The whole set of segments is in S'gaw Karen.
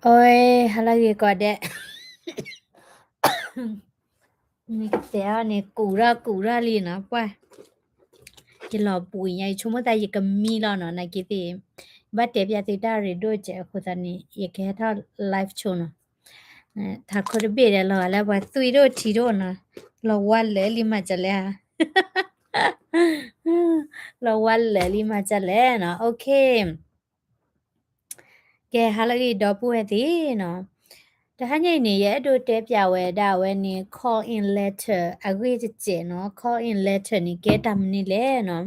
အိ ဟါလၢဂ့ၤကိးဂၤဒဲး, နကတဲအီၤန့ၣ် ကူးထီၣ်ကူးထီၣ်လံနီၤ, ပှၢ်, ယလီၤဘှံးညါ ယဆိကမိၣ်သးယကမံလီၤနီၤ, နာ်က့သ့ၣ်, ဘၣ်တဲပျးသုတၢ်ရ့ဒိၣ်ကဲးအဃိသတးန့ၣ် ယကဟဲထီၣ် live ဆိနီၤ, ထးခိၣ်တဘ့ၣ်ဒီး လီၤဂာ်လၢပှၤသွံၣ်ဒိၣ်ထံဒိၣ်နီၤ, လီၤဝါလၢာ်လံမၤစၢၤလဲၣ်ဧါ, လီၤဝါလၢာ်လံမၤစၢၤလဲၣ်နီၤ, OK. ကဲ ဟါလၢဂ့ၤဒီပုၢ်ဝဲၢ်သ့ၣ်နီၤ, တဟါညါအံၤန့ၣ် ယအဲၣ်ဒိးတဲပျးဝဲဒၣ်အဝဲန့ၣ် call in letter အဂ့ၢ်တစဲးနီၤ, call in letter န့ၣ် ကဲတၢ်မနုၤလဲၣ်နီ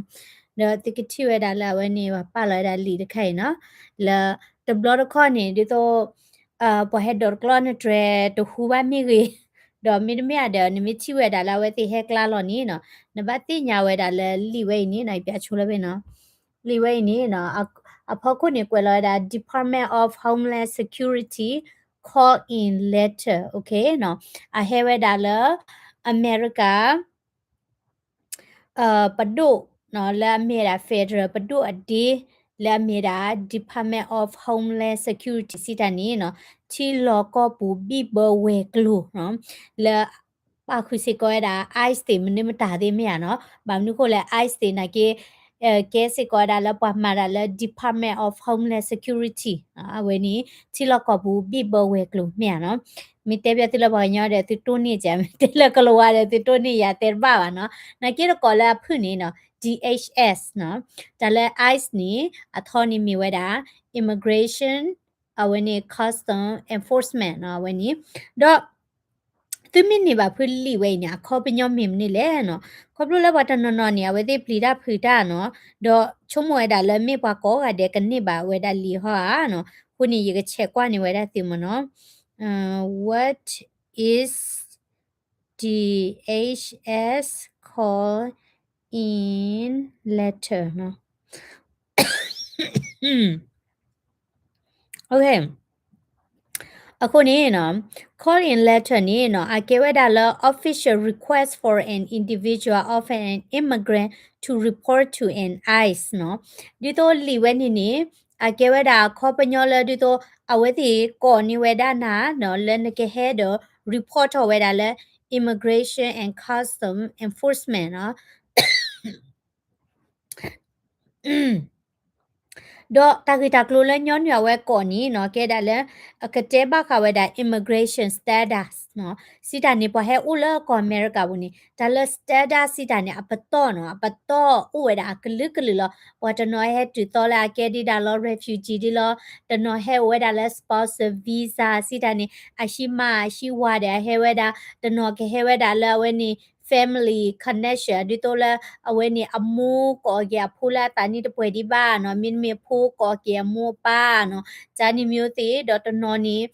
ၤ, ဒီးသုကထံၣ်ဝဲဒၣ်လၢအဝဲန့ၣ် ပှၤပာ်လီၤဝဲဒၣ်လံာ်တခါအံၤနီၤ, လၢတဘျီတခီၣ်န့ၣ် ဒ်သိး ပှၤဟဲဒိးတကျီနတြဲၤတဟူဘၣ်မ့ၢ်ဂ့ၤ, ဒီးမ့တမ့ၢ်ဧါဒီး နမ့ၢ်ထံၣ်ဝဲဒၣ်လၢအဝဲသ့ၣ်ဟဲကျါလီၤန့ၣ်နီၤ, နဘၣ်သ့ၣ်ညါဝဲဒၣ်လၢလံာ်ဝဲအံၤန့ၣ်နီၤ, ယပျးဆိလၢဖဲနီၤ, လံာ်ဝဲအံၤန့ၣ်နီၤ, အဖီခိၣ်န့ၣ်ကွဲးလီၤဝဲဒၣ် Department of Homeland Security call in letter, OK နီၤ, အဟဲဝဲဒၣ်လၢ အမဲရကၤ ပဒိၣ်နီၤ, လၢအမ့ၢ်ဒၣ် federal ပဒိၣ်အဒ့, လၢအမ့ၢ်ဒၣ် Department of Homeland Security စံးတၢ်န့ၣ်နီၤ, ထံလီၢ်ကီၢ်ပူၤဘံၣ်ဘၢဝဲၤကျိၤနီၤ, လၢ ပာ်ဃုာ်စ့ၢ်ကီးဝဲဒၣ် ICE သ့ၣ်မနုၤမတၤသ့ၣ်မ့ၢ်ဧါနီၤ, ဘၣ်မနုၤဃိလဲၣ် ICE သ့ၣ်နာ်က့ ကဲစ့ၢ်ကီးဝဲဒၣ်လၢပှၤမၤတၢ်လၢ Department of Homeland Security အဝဲန့ၣ် ထံလီၢ်ကီၢ်ပူၤဘံၣ်ဘၢဝဲၤကျိၤမ့ၢ်ဧါနီၤ, မ့ၢ်တဲပျးသုလၢပှၤကညီဒီးသုတိၢ်န့ၢ်ကဲး, မ့ၢ်တဲလၢကလၤဝါဒီးသုတိၢ်န့ၢ်ယၤတဲတဘၣ်ဘၣ်နီၤ, နာ်က့တကိးလၢအဖုၣ်န့ၣ်နီၤ, DHS နီၤ, တၢ်လၢ ICE န့ၣ် အထီန့ၣ်မ့ၢ်ဝဲဒၣ် Immigration အဝဲန့ၣ် Custom Enforcement နီၤ, အဝဲန့ၣ်, ဒီး သုမ့ၢ်န့ၢ်ဘၣ်ဖုလံာ်ဝဲအံၤန့ၣ် အခီပညီမ့ၢ်မနုၤလဲၣ်နီၤ, ခီဖျိလၢပှၤတနီၤနီၤန့ၣ် အဝဲသ့ၣ်ပျံၤတၢ်ဖုးတၢ်နီၤ, ဒီးဆိကမိၣ်ဝဲဒၣ်လၢမ့ၢ်ပှၤကိးဂၤဒဲးကန့ၢ်ဘၣ်ဝဲဒၣ်လံာ်ဟီဧါနီၤ, အဃိန့ၣ် ယကဆဲးကွၢ်န့ၢ်ဝဲဒၣ်သုမ့ၢ်နီၤ, What is DHS call in letter နီၤ, အဃိန့ၣ်နီၤ, call in letter န့ၣ်နီၤ အကဲဝဲဒၣ်လၢ official request for an individual of an immigrant to report to an ICE နီၤ, ဒ်သိးလံာ်ဝဲန့ၣ်န့ၣ် အကဲဝဲဒၣ်အခီပညီလၢဒ်သိး အဝဲသ့ၣ်ကိးန့ၢ်ဝဲဒၣ်နၤနီၤ လၢနကဟဲဒီး report ထီၣ်ဝဲဒၣ်လၢ Immigration and Custom Enforcement နီၤ ဒီးတၢ်ဂ့ၢ်တၢ်ကျိၤလၢညီနုၢ်အဝဲကိးန့ၣ်နီၤ ကဲဒၣ်လၢ အကတဲဘၣ်ဃးဝဲဒၣ် immigration status နီၤ, စံးတၢ်န့ၣ် ပှၤဟဲအိၣ်လၢကီၢ်အမဲရကၤပူၤန့ၣ် တၢ်လၢ status စံးတၢ်န့ၣ် အပတီၢ်နီၤ, အပတီၢ်အိၣ်ဝဲဒၣ်အကလုာ်ကလုာ်လီၤ. ပှၤတနီၤဟဲတုၤသီလၢအကဲဒ်ဒၣ်လီၤ refugee ဒ်လီၤ, တနီၤဟဲအိၣ်ဝဲဒၣ်လၢ spousal visa စံးတၢ်န့ၣ် အဟံးမါအဟံးဝၤဒီးအဟဲဝဲဒၣ်, တနီၤကဟဲဝဲဒၣ်လၢအဝဲန့ၣ် family connection ဒ်သိးလၢ အဝဲန့ၣ်အမိၢ်ကိးက့ၤအဖိလၢအသးနံၣ်တပှဲၤဒံးဘၣ်နီၤ, မ့တမ့ၢ်ဖိကိးက့ၤအမိၢ်အပၢ်နီၤ, ကန့ၣ်မ့ၢ်သ့ၣ်, ဒီးတနီၤန့ၣ်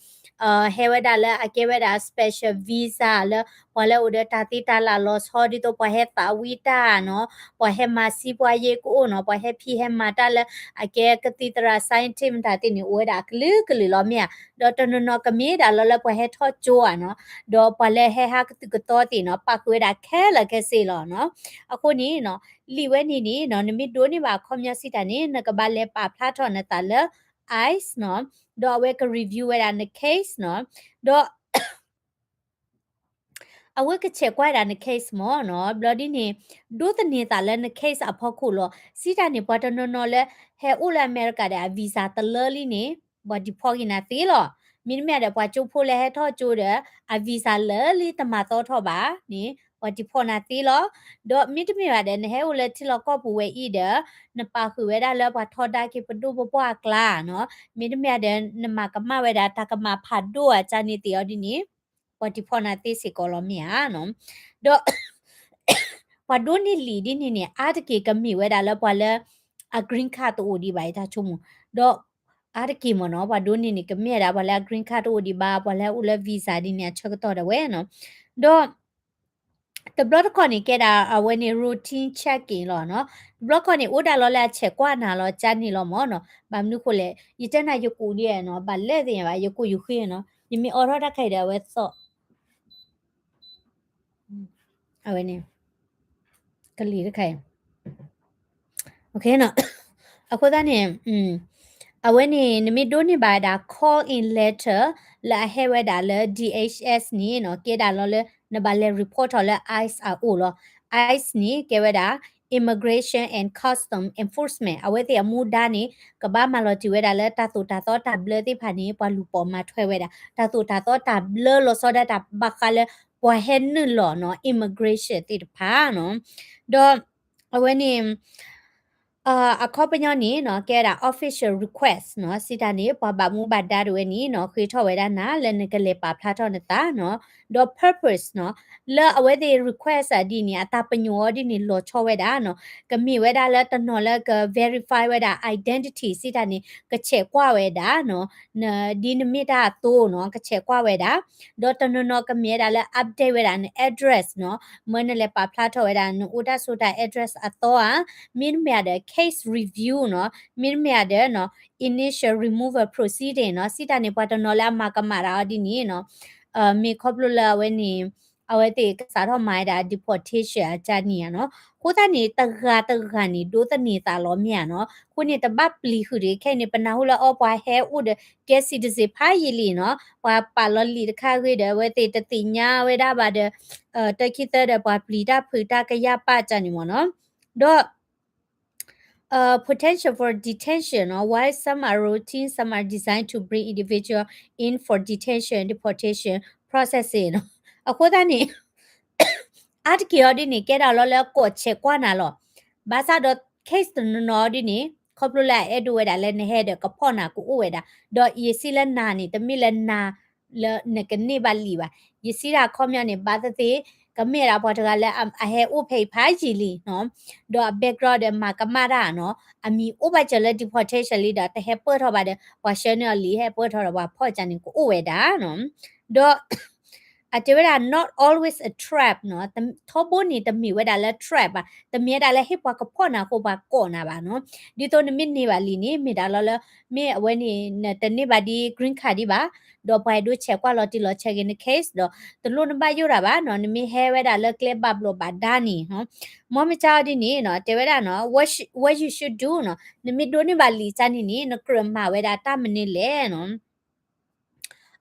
ဟဲဝဲဒၣ်လၢအကဲဝဲဒၣ် special visa လၢ ပှၤလၢအိၣ်ဒီးတၢ်သ့တၢ်လၢ်လီၤဆီ ဒ်သိးပှၤဟဲသးဝံၣ်တၢ်နီၤ, ပှၤဟဲမၤစံပှၤယ့ၣ်ကအိၣ်နီၤ, ပှၤဟဲဖံးဟဲမၤတၢ်လၢအကဲကသံၣ်သရၣ် scientist မတၤသ့ၣ်န့ၣ် အိၣ်ဝဲဒၣ်အကလုာ်ကလုာ်လီၤမ့ၢ်ဧါ. ဒီးတနီၤနီၤကမ့ၢ်ဒၣ်လီၤလၢပှၤဟဲထီၣ်ကၠိဧါနီၤ, ဒီးပှၤလၢဟဲဟးကသုၣ်ကသီသ့ၣ်နီၤ ပာ်ဃုာ်ဝဲဒၣ်ခဲလၢာ်ခဲဆ့လီၤနီၤ. အဃိန့ၣ်နီၤ လံာ်ဝဲန့ၣ်န့ၣ်နီၤ နမ့ၢ်ဒိးန့ၢ်ဘၣ်အခီပညီစံးတၢ်န့ၣ် နကဘၣ်လဲၤပာ်ဖျါထီၣ်နသးလၢ ICE နီၤ, ဒီးအဝဲက review ဝဲဒၣ်န case နီၤ, ဒီး အဝဲကဆဲးကွၢ်ဒၣ်န case မ့ၢ်နီၤ, ဘျီဒ်န့ၣ် ဒိးသန့ၤသးလၢန case အဖီခိၣ်လီၤ. စံးတၢ်န့ၣ် ပှၤတနီၤနီၤလၢ ဟဲအိၣ်လၢအမဲရကၤဒီး အ visa တလၢလံန့ၣ် ပှၤ deport က့ၤနၤသ့လီၤ. မ့တမ့ၢ်ဒီး ပှၤကၠိဖိလၢဟဲထီၣ်ကၠိဒီး အ visa လၢလံတမၤသီထီၣ်ဘၣ်န့ၣ် ပှၤ deport နၤသ့လီၤ. ဒီးမ့တမ့ၢ်ဘၣ်ဒီး နဟဲအိၣ်လၢထံလီၢ်ကီၢ်ပူၤဝဲအံၤဒီး နပာ်ဃုာ်ဝဲဒၣ်လၢပှၤထီဒါက့ၤပဒိၣ်ပပှၢ်အကျါနီၤ, မ့တမ့ၢ်ဒီး နမၤကမၣ်ဝဲဒၣ်တၢ်ကမၣ်ဖးဒိၣ်အကျါန့ၣ်သ့ၣ်အီၤဒ်န့ၣ် ပှၤ deport နၤသ့စ့ၢ်ကီးလီၤမ့ၢ်ဧါနီၤ. ဒီး ပှၤဒိးန့ၢ်လံာ်ဒ်န့ၣ်န့ၣ် အါတက့ၢ်ကမ့ၢ်ဝဲဒၣ်လၢပှၤလၢ အ green card တအိၣ်ဒံးဘၣ်အံၤတၢ်ဆိကမိၣ်, ဒီးအါတက့ၢ်မ့ၢ်နီၤ ပှၤဒိးန့ၢ်န့ၣ် ကမ့ၢ်ဝဲဒၣ်ပှၤလၢအ green card တအိၣ်ဒံးဘၣ်, ပှၤလၢအအိၣ်လၢ visa ဒ်န့ၣ် အဆၢကတီၢ်ဒၣ်ဝဲနီၤ. ဒီး တဘျီတခီၣ်န့ၣ် ကဲဒၣ်အဝဲန့ၣ် routine checking လီၤနီၤ. တဘျီတခီၣ်န့ၣ် အိၣ်ဒၣ်လီၤလၢအဆဲးကွၢ်နၤလီၤ ကန့ၣ်လီၤမ့ၢ်နီၤ. ဘၣ်မနုၤဃိလဲၣ် ယတဲနၤယကူးဒံးနီၤ ဘၣ်လဲၣ်သ့ၣ်ညါဘၣ် ယကူးယဃ့နီၤ ယမ့ၢ်အိးထီၣ်တၢ်ခဲအံၤဒီးအဝဲသီၣ် အဝဲန့ၣ် ကလံၤတခါအံၤ အဃိသတးန့ၣ် အ အဝဲန့ၣ် နမ့ၢ်ဒိးန့ၢ်ဘၣ်ဝဲဒၣ် call in letter လၢအဟဲဝဲဒၣ်လၢ D H S န့ၣ်နီၤ ကဲဒၣ်လီၤလၢ နဘၣ်လဲၤ report ထီၣ်လၢ ICE အအိၣ်လီၤ. ICE န့ၣ် ကဲဝဲဒၣ် Immigration and Custom Enforcement အဝဲသ့ၣ်အမူဒါန့ၣ် ကဘၣ်မၤလီၤတံၢ်ဝဲဒၣ်လၢတၢ်သိၣ်တၢ်သီတၢ်ဘျၢသ့ၣ်တဖၣ်န့ၣ် ပှၤလူၤပိာ်မၤထွဲဝဲဒၣ် တၢ်သိၣ်တၢ်သီတၢ်ဘျၢလီၤဆီဒၣ်တၢ်ဘၣ်ဃးလၢ ပှၤဟဲနုာ်လီၤနီၤ immigration သ့ၣ်တဖၣ်နီၤ. ဒီး အဝဲန့ၣ် အခီပညီန့ၣ်နီၤ ကဲဝဲဒၣ် official request နီၤ စံးတၢ်န့ၣ် ပှၤဘၣ်မူဘၣ်ဒါတဝဲန့ၣ်နီၤ ဃ့ထီၣ်ဝဲဒၣ်နၤလၢနကလဲၤပာ်ဖျါထီၣ်နသးနီၤ. ဒီး purpose နီၤ လၢအဝဲသ့ၣ် request အဒ်န့ၣ် အတၢ်ပညိၣ်အီၤဒ်န့ၣ် လီၤဆီဝဲဒၣ်နီၤ ကမ့ၢ်ဝဲဒၣ်လၢတနီၤလၢက verify ဝဲဒၣ် identity စံးတၢ်န့ၣ် ကဆဲးကွၢ်ဝဲဒၣ်နီၤ ဒ်နမ့ၢ်တၢ်အသိးနီၤ ကဆဲးကွၢ်ဝဲဒၣ် ဒီးတနီၤနီၤကမ့ၢ်ဝဲဒၣ်လၢ update ဝဲဒၣ်န address နီၤ မ့ၢ်နလဲၤပာ်ဖျါထီၣ်ဝဲဒၣ် နအိၣ်တၢ်ဆိးတၢ် address အသီဧါ, မ့တမ့ၢ်ဒီး case review နီၤ, မ့တမ့ၢ်ဒီး initial removal proceeding နီၤ, စံးတၢ်န့ၣ် ပှၤတနီၤလၢအမၤကမၣ်တၢ်အီၤဒ်န့ၣ်နီၤ, မ့ၢ်ခီဖျိလၢအဝဲန့ၣ် အဝဲသ့ၣ်ကစးထီၣ်မၤဝဲဒၣ် deportation အကါန့ၣ်ဧါနီၤ, အဃိသတးန့ၣ် တဂၤတဂၤန့ၣ် ဒိးသန့ၤသးလီၤမ့ၢ်ဧါနီၤ, အဃိန့ၣ် တဘၣ်ပျံၤဃုာ်တဂ့ၤ, ခဲအံၤန့ၣ် ပနၢ်ဟူလၢအီၤပှၤဟဲအိၣ်ဒီး ကဲ citizen ဖးယံာ်လံနီၤ, ပှၤပာ်လီၤလံာ်တခါဂ့ၤဒီး အဝဲသ့ၣ်တသ့ၣ်ညါဝဲဒၣ်ဘၣ်ဒီး တၢ်ခံသၢဒီးပှၤပျံၤတၢ်ဖုးတၢ်ကယၢ်ပာ်ကၢန့ၣ်မ့ၢ်နီၤ, ဒီး potential for detention နီၤ, while some are routine, some are designed to bring individual in for detention, deportation processing နီၤ, အဃိသတးန့ၣ် အါတက့ၢ်အီၤဒ်န့ၣ် ကဲဒၣ်လီၤလၢကိးဆဲးကွၢ်နၤလီၤ, ဘၣ်ဆၣ်ဒီး case တနီၤနီၤဒ်န့ၣ် ခီဖျိလၢအအဲၣ်ဒိးဝဲဒၣ်လၢနဟဲဒီးကဖီၣ်နၤကအိၣ်ဝဲဒၣ်, ဒီးယစံးလၢနၤန့ၣ် တမ့ၢ်လၢနၤ လၢနကန့ၢ်ဘၣ်လံာ်ဘၣ်, ယစံးတၢ်အခီပညီန့ၣ် ဘၣ်သ့ၣ်သ့ၣ် ကမ့ၢ်ဒၣ်ပှၤတဂၤလၢအဟဲအိၣ်ဖဲအံၤဖးယံာ်လံနီၤ, ဒီးအ background ဒီးမၤကမၣ်တၢ်နီၤ, အမံၤအိၣ်ဘၣ်စၢၤလၢ deportation လံဒီးတဟဲပၢၢ်ထီၣ်ဘၣ်ဒီး ပှၤဆှၢန့ၢ်အီၤလံာ် ဟဲပၢၢ်ထီၣ်ဒီးပှၤဖီၣ်ကၢန့ၣ် ကအိၣ်ဝဲဒၣ်နီၤ, ဒီး အတဲဝဲဒၣ် not always a trap နီၤ, ထီဘိန့ၣ်တမ့ၢ်ဝဲဒၣ်လၢ trap ဘၣ်, တမ့ၢ်ဝဲဒၣ်လၢဟ့ၣ်ပှၤကဖီၣ်နၤအဃိပှၤကိးနၤဘၣ်နီၤ, ဒ်သိးနမ့ၢ်န့ၢ်ဘၣ်လံာ်န့ၣ် မ့ၢ်ဒၣ်လီၤလၢ မ့ၢ်အဝဲန့ၣ် နတန့ၢ်ဘၣ်ဒ် green card ဒံးဘၣ်, ဒီးပှၤအဲၣ်ဒိးဆဲးကွၢ်လီၤတံၢ်လီၤဆဲးက့ၤန case ဒီး တလိၣ်နဘၣ်ယိၣ်တၢ်ဘၣ်နီၤ, နမ့ၢ်ဟဲဝဲဒၣ်လၢကျဲဘၣ်ဘျီးဘၣ်ဒါန့ၣ်, မ့ၢ်မ့ၢ်ကၢအီၤဒ်န့ၣ်နီၤ, တဲဝဲဒၣ်နီၤ what you should do နီၤ, နမ့ၢ်ဒိးန့ၢ်ဘၣ်လံာ်ကၢန့ၣ်န့ၣ် နကြၢးမၤဝဲဒၣ်တၢ်မနုၤလဲၣ်နီၤ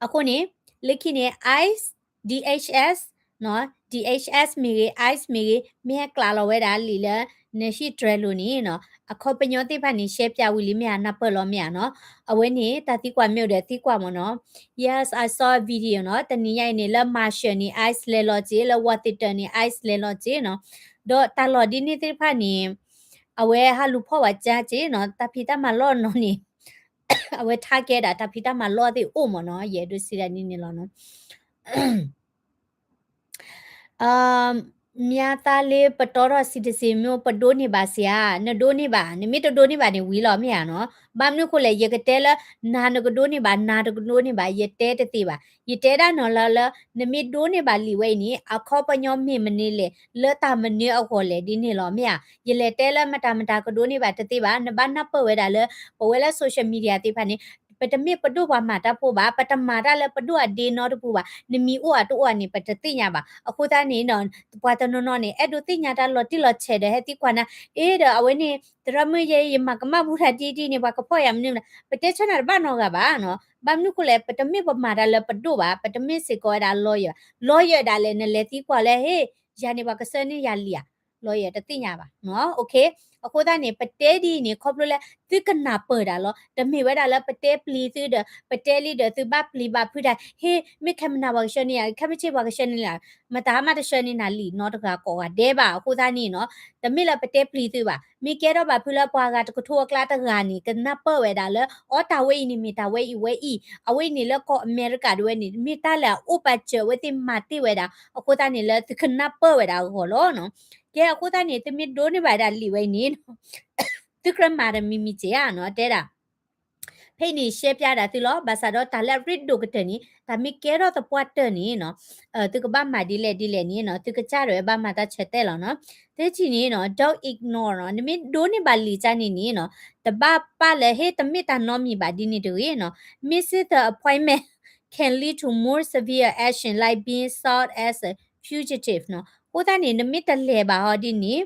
အဃိန့ၣ် လၢခံန့ၣ် ICE, DHS, DHS မ့ၢ်ဂ့ၤ ICE မ့ၢ်ဂ့ၤ မ့ၢ်ဟဲကျးလီၤဝဲဒၣ်လံာ်လၢ နဟံၣ်တြဲၤလိၤန့ၣ်နီၤ, အခီပညီသ့ၣ်တဖၣ်န့ၣ် ရှဲပၠးဝံၤလံမ့ၢ်ဧါ နၢ်ပၢၢ်လီၤမ့ၢ်ဧါနီၤ, အဝဲန့ၣ် တၢ်သံကွၢ်မ့ၢ်အိၣ်ဒီးသံကွၢ်မ့ၢ်နီၤ, Yes, I saw a video နီၤ, တနံၤညါအံၤန့ၣ် လၢ Marshall န့ၣ် ICE လဲၤလီၤက့ၤ, လၢ Washington န့ၣ် ICE လဲၤလီၤက့ၤနီၤ, ဒီးတၢ်လီၢ်ဒ်န့ၣ်သ့ၣ်တဖၣ်န့ၣ် အဝဲဟးလူၤဖီၣ်ဝဲကၢက့ၤနီၤ, တၢ်ဖံးတၢ်မၤလီၢ်နီၤန့ၣ် အဝဲထါကဲဒၣ်တၢ်ဖံးတၢ်မၤလီၢ်သ့ၣ်အိၣ်မ့ၢ်နီၤ, ယအဲၣ်ဒိးစံးဒၣ်န့ၣ်န့ၣ်လီၤနီၤ, မၠါသးလ့ပတီထီၣ် citizen မ့ၢ်ပဒိးန့ၢ်ဘၣ်စ့ၢ်ဧါ, နဒိးန့ၢ်ဘၣ်, နမ့ၢ်တဒိးန့ၢ်ဘၣ်န့ၣ်ဝံၤလီၤမ့ၢ်ဧါနီၤ, ဘၣ်မနုၤအဃိလဲၣ် ယကတဲလၢ နၤနကဒိးန့ၢ်ဘၣ် နၤတကဒိးန့ၢ်ဘၣ် ယတဲတသ့ဘၣ်, ယတဲဒၣ်နီၤလၢလၢ နမ့ၢ်ဒိးန့ၢ်ဘၣ်လံာ်ဝဲအံၤန့ၣ် အခီပညီမ့ၢ်မနုၤလဲၣ် လၢတၢ်မနုၤအဂီၢ်လဲၣ်ဒ်န့ၣ်လီၤမ့ၢ်ဧါ, ယလဲၤတဲလၢမတၤမတၤကဒိးန့ၢ်ဘၣ်တသ့ဘၣ်, နဘၣ်နၢ်ပၢၢ်ဝဲဒၣ်လၢ ပဝဲလၢ social media သ့ၣ်တဖၣ်န့ၣ် ပတမ့ၢ်ပဒိၣ်ပှၤမၤတၢ်ဖိဘၣ်, ပတမၤတၢ်လၢပဒိၣ်အဒ့နီတပူၤဘၣ်, နမံၤအိၣ်အတအိၣ်ဧါန့ၣ် ပတသ့ၣ်ညါဘၣ်, အဃိသတးန့ၣ် ပှၤတနီၤနီၤန့ၣ် အဲၣ်ဒိးသ့ၣ်ညါတၢ်လီၤတံၢ်လီၤဆဲးဒီးဟဲသံကွၢ်နၤ, အ့ဒီးအဝဲန့ၣ် သရၣ်မုၣ်ယဲ ယမၤကမၣ်ဘူးတၢ်ဒ်ဒ်န့ၣ် ပှၤကဖီၣ်ယၤမနုၤလဲၣ်, ပတဲဆၢနၤတဘၣ်နီတဂၤဘၣ်နီၤ, ဘၣ်မနုၤအဃိလဲၣ် ပတမ့ၢ်ပမၤတၢ်လၢပဒိၣ်ဘၣ်, ပတမ့ၢ်စ့ၢ်ကီးဝဲဒၣ် lawyer ဘၣ်, lawyer ဒၣ်လဲာ် နလဲၤသံကွၢ်လၢ ဟ့ၣ် ယၤန့ၣ်ပှၤကဆှၢန့ၢ်ယၤလံာ်ဧါ, lawyer တသ့ၣ်ညါဘၣ်နီၤ, အဃိသတးန့ၣ် ပတဲဒ်အံၤန့ၣ် ခီဖျိလၢ သုကနၢ်ပၢၢ်ဒၣ်လီၤ, တမ့ၢ်ဝဲဒၣ်လၢပတဲပျံၤသုဒီး ပတဲလံဒီးသုဘၣ်ပျံၤဘၣ်ဖုးတၢ်, ဟ့ၣ် မ့ၢ်ခဲမနၤပှၤကဆှၢန့ၢ်ယၤ, ခဲမုၢ်ဆ့ၣ်ပှၤကဆှၢန့ၢ်လံ, မတၤမးတဆှၢန့ၢ်နၤလံာ်နီတဂၤကိးဂၤဒဲးဘၣ်, အဃိသတးန့ၣ်နီၤ တမ့ၢ်လၢပတဲပျံၤသုဘၣ်, မ့ၢ်ကဲထီၣ်ဘၣ်ဖုးလၢပှၤဂၤတကထိအကျါတဂၤန့ၣ် ကနၢ်ပၢၢ်ဝဲဒၣ်လၢ အီ တၢ်ဝဲအံၤန့ၣ်မ့ၢ်တၢ်ဝဲအံၤဝဲအံၤ, အဝဲအံၤန့ၣ်လၢကီၢ်အမဲရကၤဒၣ်ဝဲန့ၣ် မ့ၢ်တၢ်လၢအအိၣ်ပာ်စၢၤအဝဲသ့ၣ်မၤတ့ၢ်ဝဲဒၣ်, အဃိသတးန့ၣ်လၢသုကနၢ်ပၢၢ်ဝဲဒၣ်အဂီၢ်လီၤနီၤ, ကဲအဃိသတးန့ၣ် သုမ့ၢ်ဒိးန့ၢ်ဘၣ်ဒၣ်လံာ်ဝဲအံၤန့ၣ် သုကြၢးမၤတမံၤမံၤစ့ၢ်ဧါနီၤ, တဲဒၣ် ဖဲအံၤန့ၣ် ရှဲပၠးဒၣ်သုလီၤ, ဘၣ်ဆၣ်ဒီးတၢ်လၢအရ့ဒိၣ်ကတၢၢ်န့ၣ် တၢ်မ့ၢ်ကဲထီၣ်သပှၢ်တၢၢ်န့ၣ်နီၤ, သုကဘၣ်မၤဒ်လဲၣ်ဒ်လဲၣ်န့ၣ်နီၤ, သုကစၢ်ဒၣ်ဝဲဘၣ်မၤတၢ်ဆၢတဲာ်လီၤနီၤ, သၢထံၣ်န့ၣ်နီၤ don't ignore နီၤ, နမ့ၢ်ဒိးန့ၢ်ဘၣ်လံာ်ကၢန့ၣ်န့ၣ်နီၤ, တဘၣ်ပာ်လၢဟ့ၣ်တမ့ၢ်တၢ်နီတမံၤဘၣ်ဒ်န့ၣ်တဂ့ၤနီၤ, missing the appointment can lead to more severe action like being sold as a fugitive နီၤ, အဃိသတးန့ၣ် နမ့ၢ်တလဲၤဘၣ်ဟီဒ်န့ၣ်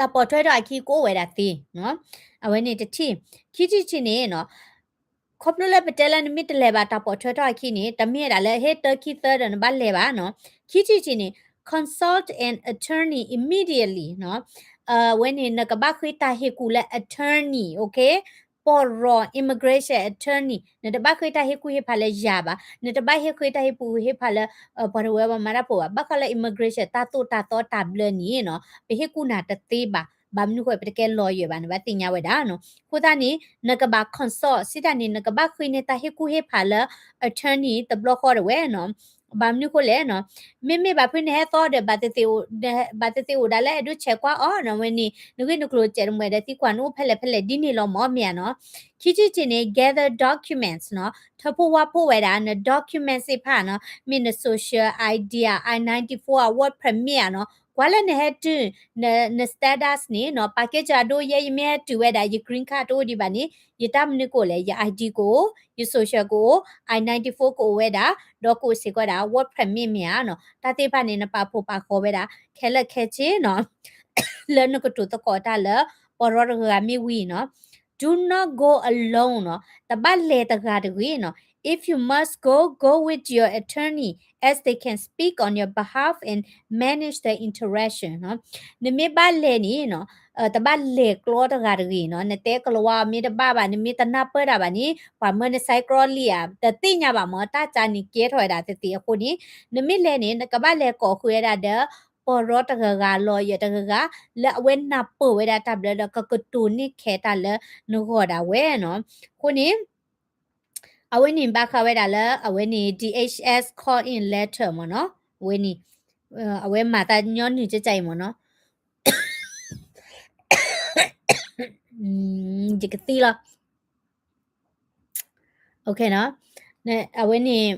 တၢ်ပိာ်ထွဲထီၣ်အခံကအိၣ်ဝဲဒၣ်သ့နီၤ. အဝဲန့ၣ်တထံၣ်, ခံထံၣ်တထံၣ်န့ၣ်နီၤ, ခီဖျိလၢပတဲလၢနမ့ၢ်တလဲၤဘၣ်တၢ်ပိာ်ထွဲထီၣ်အခံန့ၣ် တမ့ၢ်ဝဲဒၣ်လၢဟ့ၣ်တၢ်ခံသၢဒီးနဘၣ်လဲၤဘၣ်နီၤ. ခံထံၣ်တထံၣ်န့ၣ် consult an attorney immediately နီၤ. အဝဲန့ၣ် နကဘၣ်ဃ့တၢ်ဟ့ၣ်ကူၣ်လၢ attorney, okay? ပီၢ်ရီ immigration attorney နတဘၣ်ဃ့တၢ်ဟ့ၣ်ကူၣ်ဟ့ၣ်ဖးလၢယၤဘၣ်, နတဘၣ်ဟ့ၣ်ဃ့တၢ်ဟ့ၣ်ကူၣ်ဟ့ၣ်ဖးလၢ ပှၤတဝဲပှၤမၤတၢ်ဖိဘၣ်, ဘၣ်ဃးလၢ immigration တၢ်သိၣ်တၢ်သီတၢ်ဘျၢန့ၣ်နီၤ ပဟ့ၣ်ကူၣ်နၤတသ့ဘၣ်, ဘၣ်မနုၤဃိပတကဲ lawyer ဘၣ် နဘၣ်သ့ၣ်ညါဝဲဒၣ်နီၤ. အဃိသတးန့ၣ် နကဘၣ် consult စံးတၢ်န့ၣ် နကဘၣ်ဃ့န့ၢ်တၢ်ဟ့ၣ်ကူၣ်ဟ့ၣ်ဖးလၢ attorney တဘျီဃီတဝဲနီၤ. ဘၣ်မနုၤဃိလဲၣ်နီၤ, မ့မ့ၢ်ဘၣ်ဖုနဟဲသီဒီး ဘၣ်သ့ၣ်သ့ၣ်အိၣ်ဒၣ်လၢအဲၣ်ဒိးဆဲးကွၢ်အီၤနီၤ, ဝဲန့ၣ် နဂ့ၢ်နကျိၤစဲးတမှဲၤဒီးသံကွၢ်နအိၣ်ဖဲလဲၣ်ဖဲလဲၣ်ဒ်န့ၣ်လီၤမၢ် မ့ၢ်ဧါနီၤ. ခံထံၣ်တထံၣ်န့ၣ် gather documents နီၤ, ထၢဖှိၣ်ဝါဖှိၣ်ဝဲဒၣ် န documents သ့ၣ်တဖၣ်နီၤ, မ့ၢ်န social ID ဧါ, I ninety-four ဧါ, work permit ဧါနီၤ, ကွၢ်လၢနဟဲတုၤ န status န့ၣ်နီၤ, package အဒိယဲ ယမ့ၢ်ဟဲတုၤဝဲဒၣ် ယ green card တအိၣ်ဒံးဘၣ်န့ၣ် ယတၢ်မနုၤကအိၣ်လဲၣ်, ယ ID ကအိၣ်, ယ social ကအိၣ်, I ninety-four ကအိၣ်ဝဲဒၣ်, ဒီးကအိၣ်စ့ၢ်ကီးဝဲဒၣ် work permit မ့ၢ်ဧါနီၤ. တၢ်သ့ၣ်တဖၣ်န့ၣ် နပာ်ဖှိၣ်ပာ်ဃီၤဝဲဒၣ် ခဲလၢာ်ခဲဆ့နီၤ လၢနကတိၤသကိးတၢ်လၢ ပီၢ်ရီတဂၤဂၤမ့ၢ်ဝံၤနီၤ. Do not go alone နီၤ, တဘၣ်လဲၤတဂၤတဂ့ၤနီၤ. If you must go, go with your attorney as they can speak on your behalf and manage the interaction နီၤ. နမ့ၢ်ဘၣ်လဲၤန့ၣ်နီၤ, တဘၣ်လဲၤကျီတဂၤတဂ့ၤနီၤ. နတဲကလၤဝါမ့ၢ်တဘၣ်ဘၣ်, နမ့ၢ်တနၢ်ပၢၢ်တၢ်ဘၣ်န့ၣ် ပှၤမၢနဆဲးကျိးလံဧါ, တသ့ၣ်ညါဘၣ်မၢ်, တၢ်ကါန့ၣ်ကဲထီၣ်ဝဲဒၣ်သ့ၣ်သ့ၣ်အဃိန့ၣ် နမ့ၢ်လဲၤန့ၣ် နကဘၣ်လဲၤကိးဃုာ်ဝဲဒၣ်ဒီး ပီၢ်ရီတဂၤဂၤ lawyer တဂၤဂၤ လၢအဝဲနၢ်ပၢၢ်ဝဲဒၣ်တၢ်ဘျၢဒီး ကကတိၤန့ၢ်ခဲတၢ်လၢနဂီၢ်ဒၣ်ဝဲနီၤ. အဃိန့ၣ် အဝဲန့ၣ်ဘၣ်ဃးဝဲဒၣ်လၢ အဝဲန့ၣ် D H S call in letter မ့ၢ်နီၤ. အဝဲန့ၣ် အဝဲမၤသးညီနုၢ်ကကါအံၤမ့ၢ်နီၤ. ယကသံလီၤ. အဝဲန့ၣ်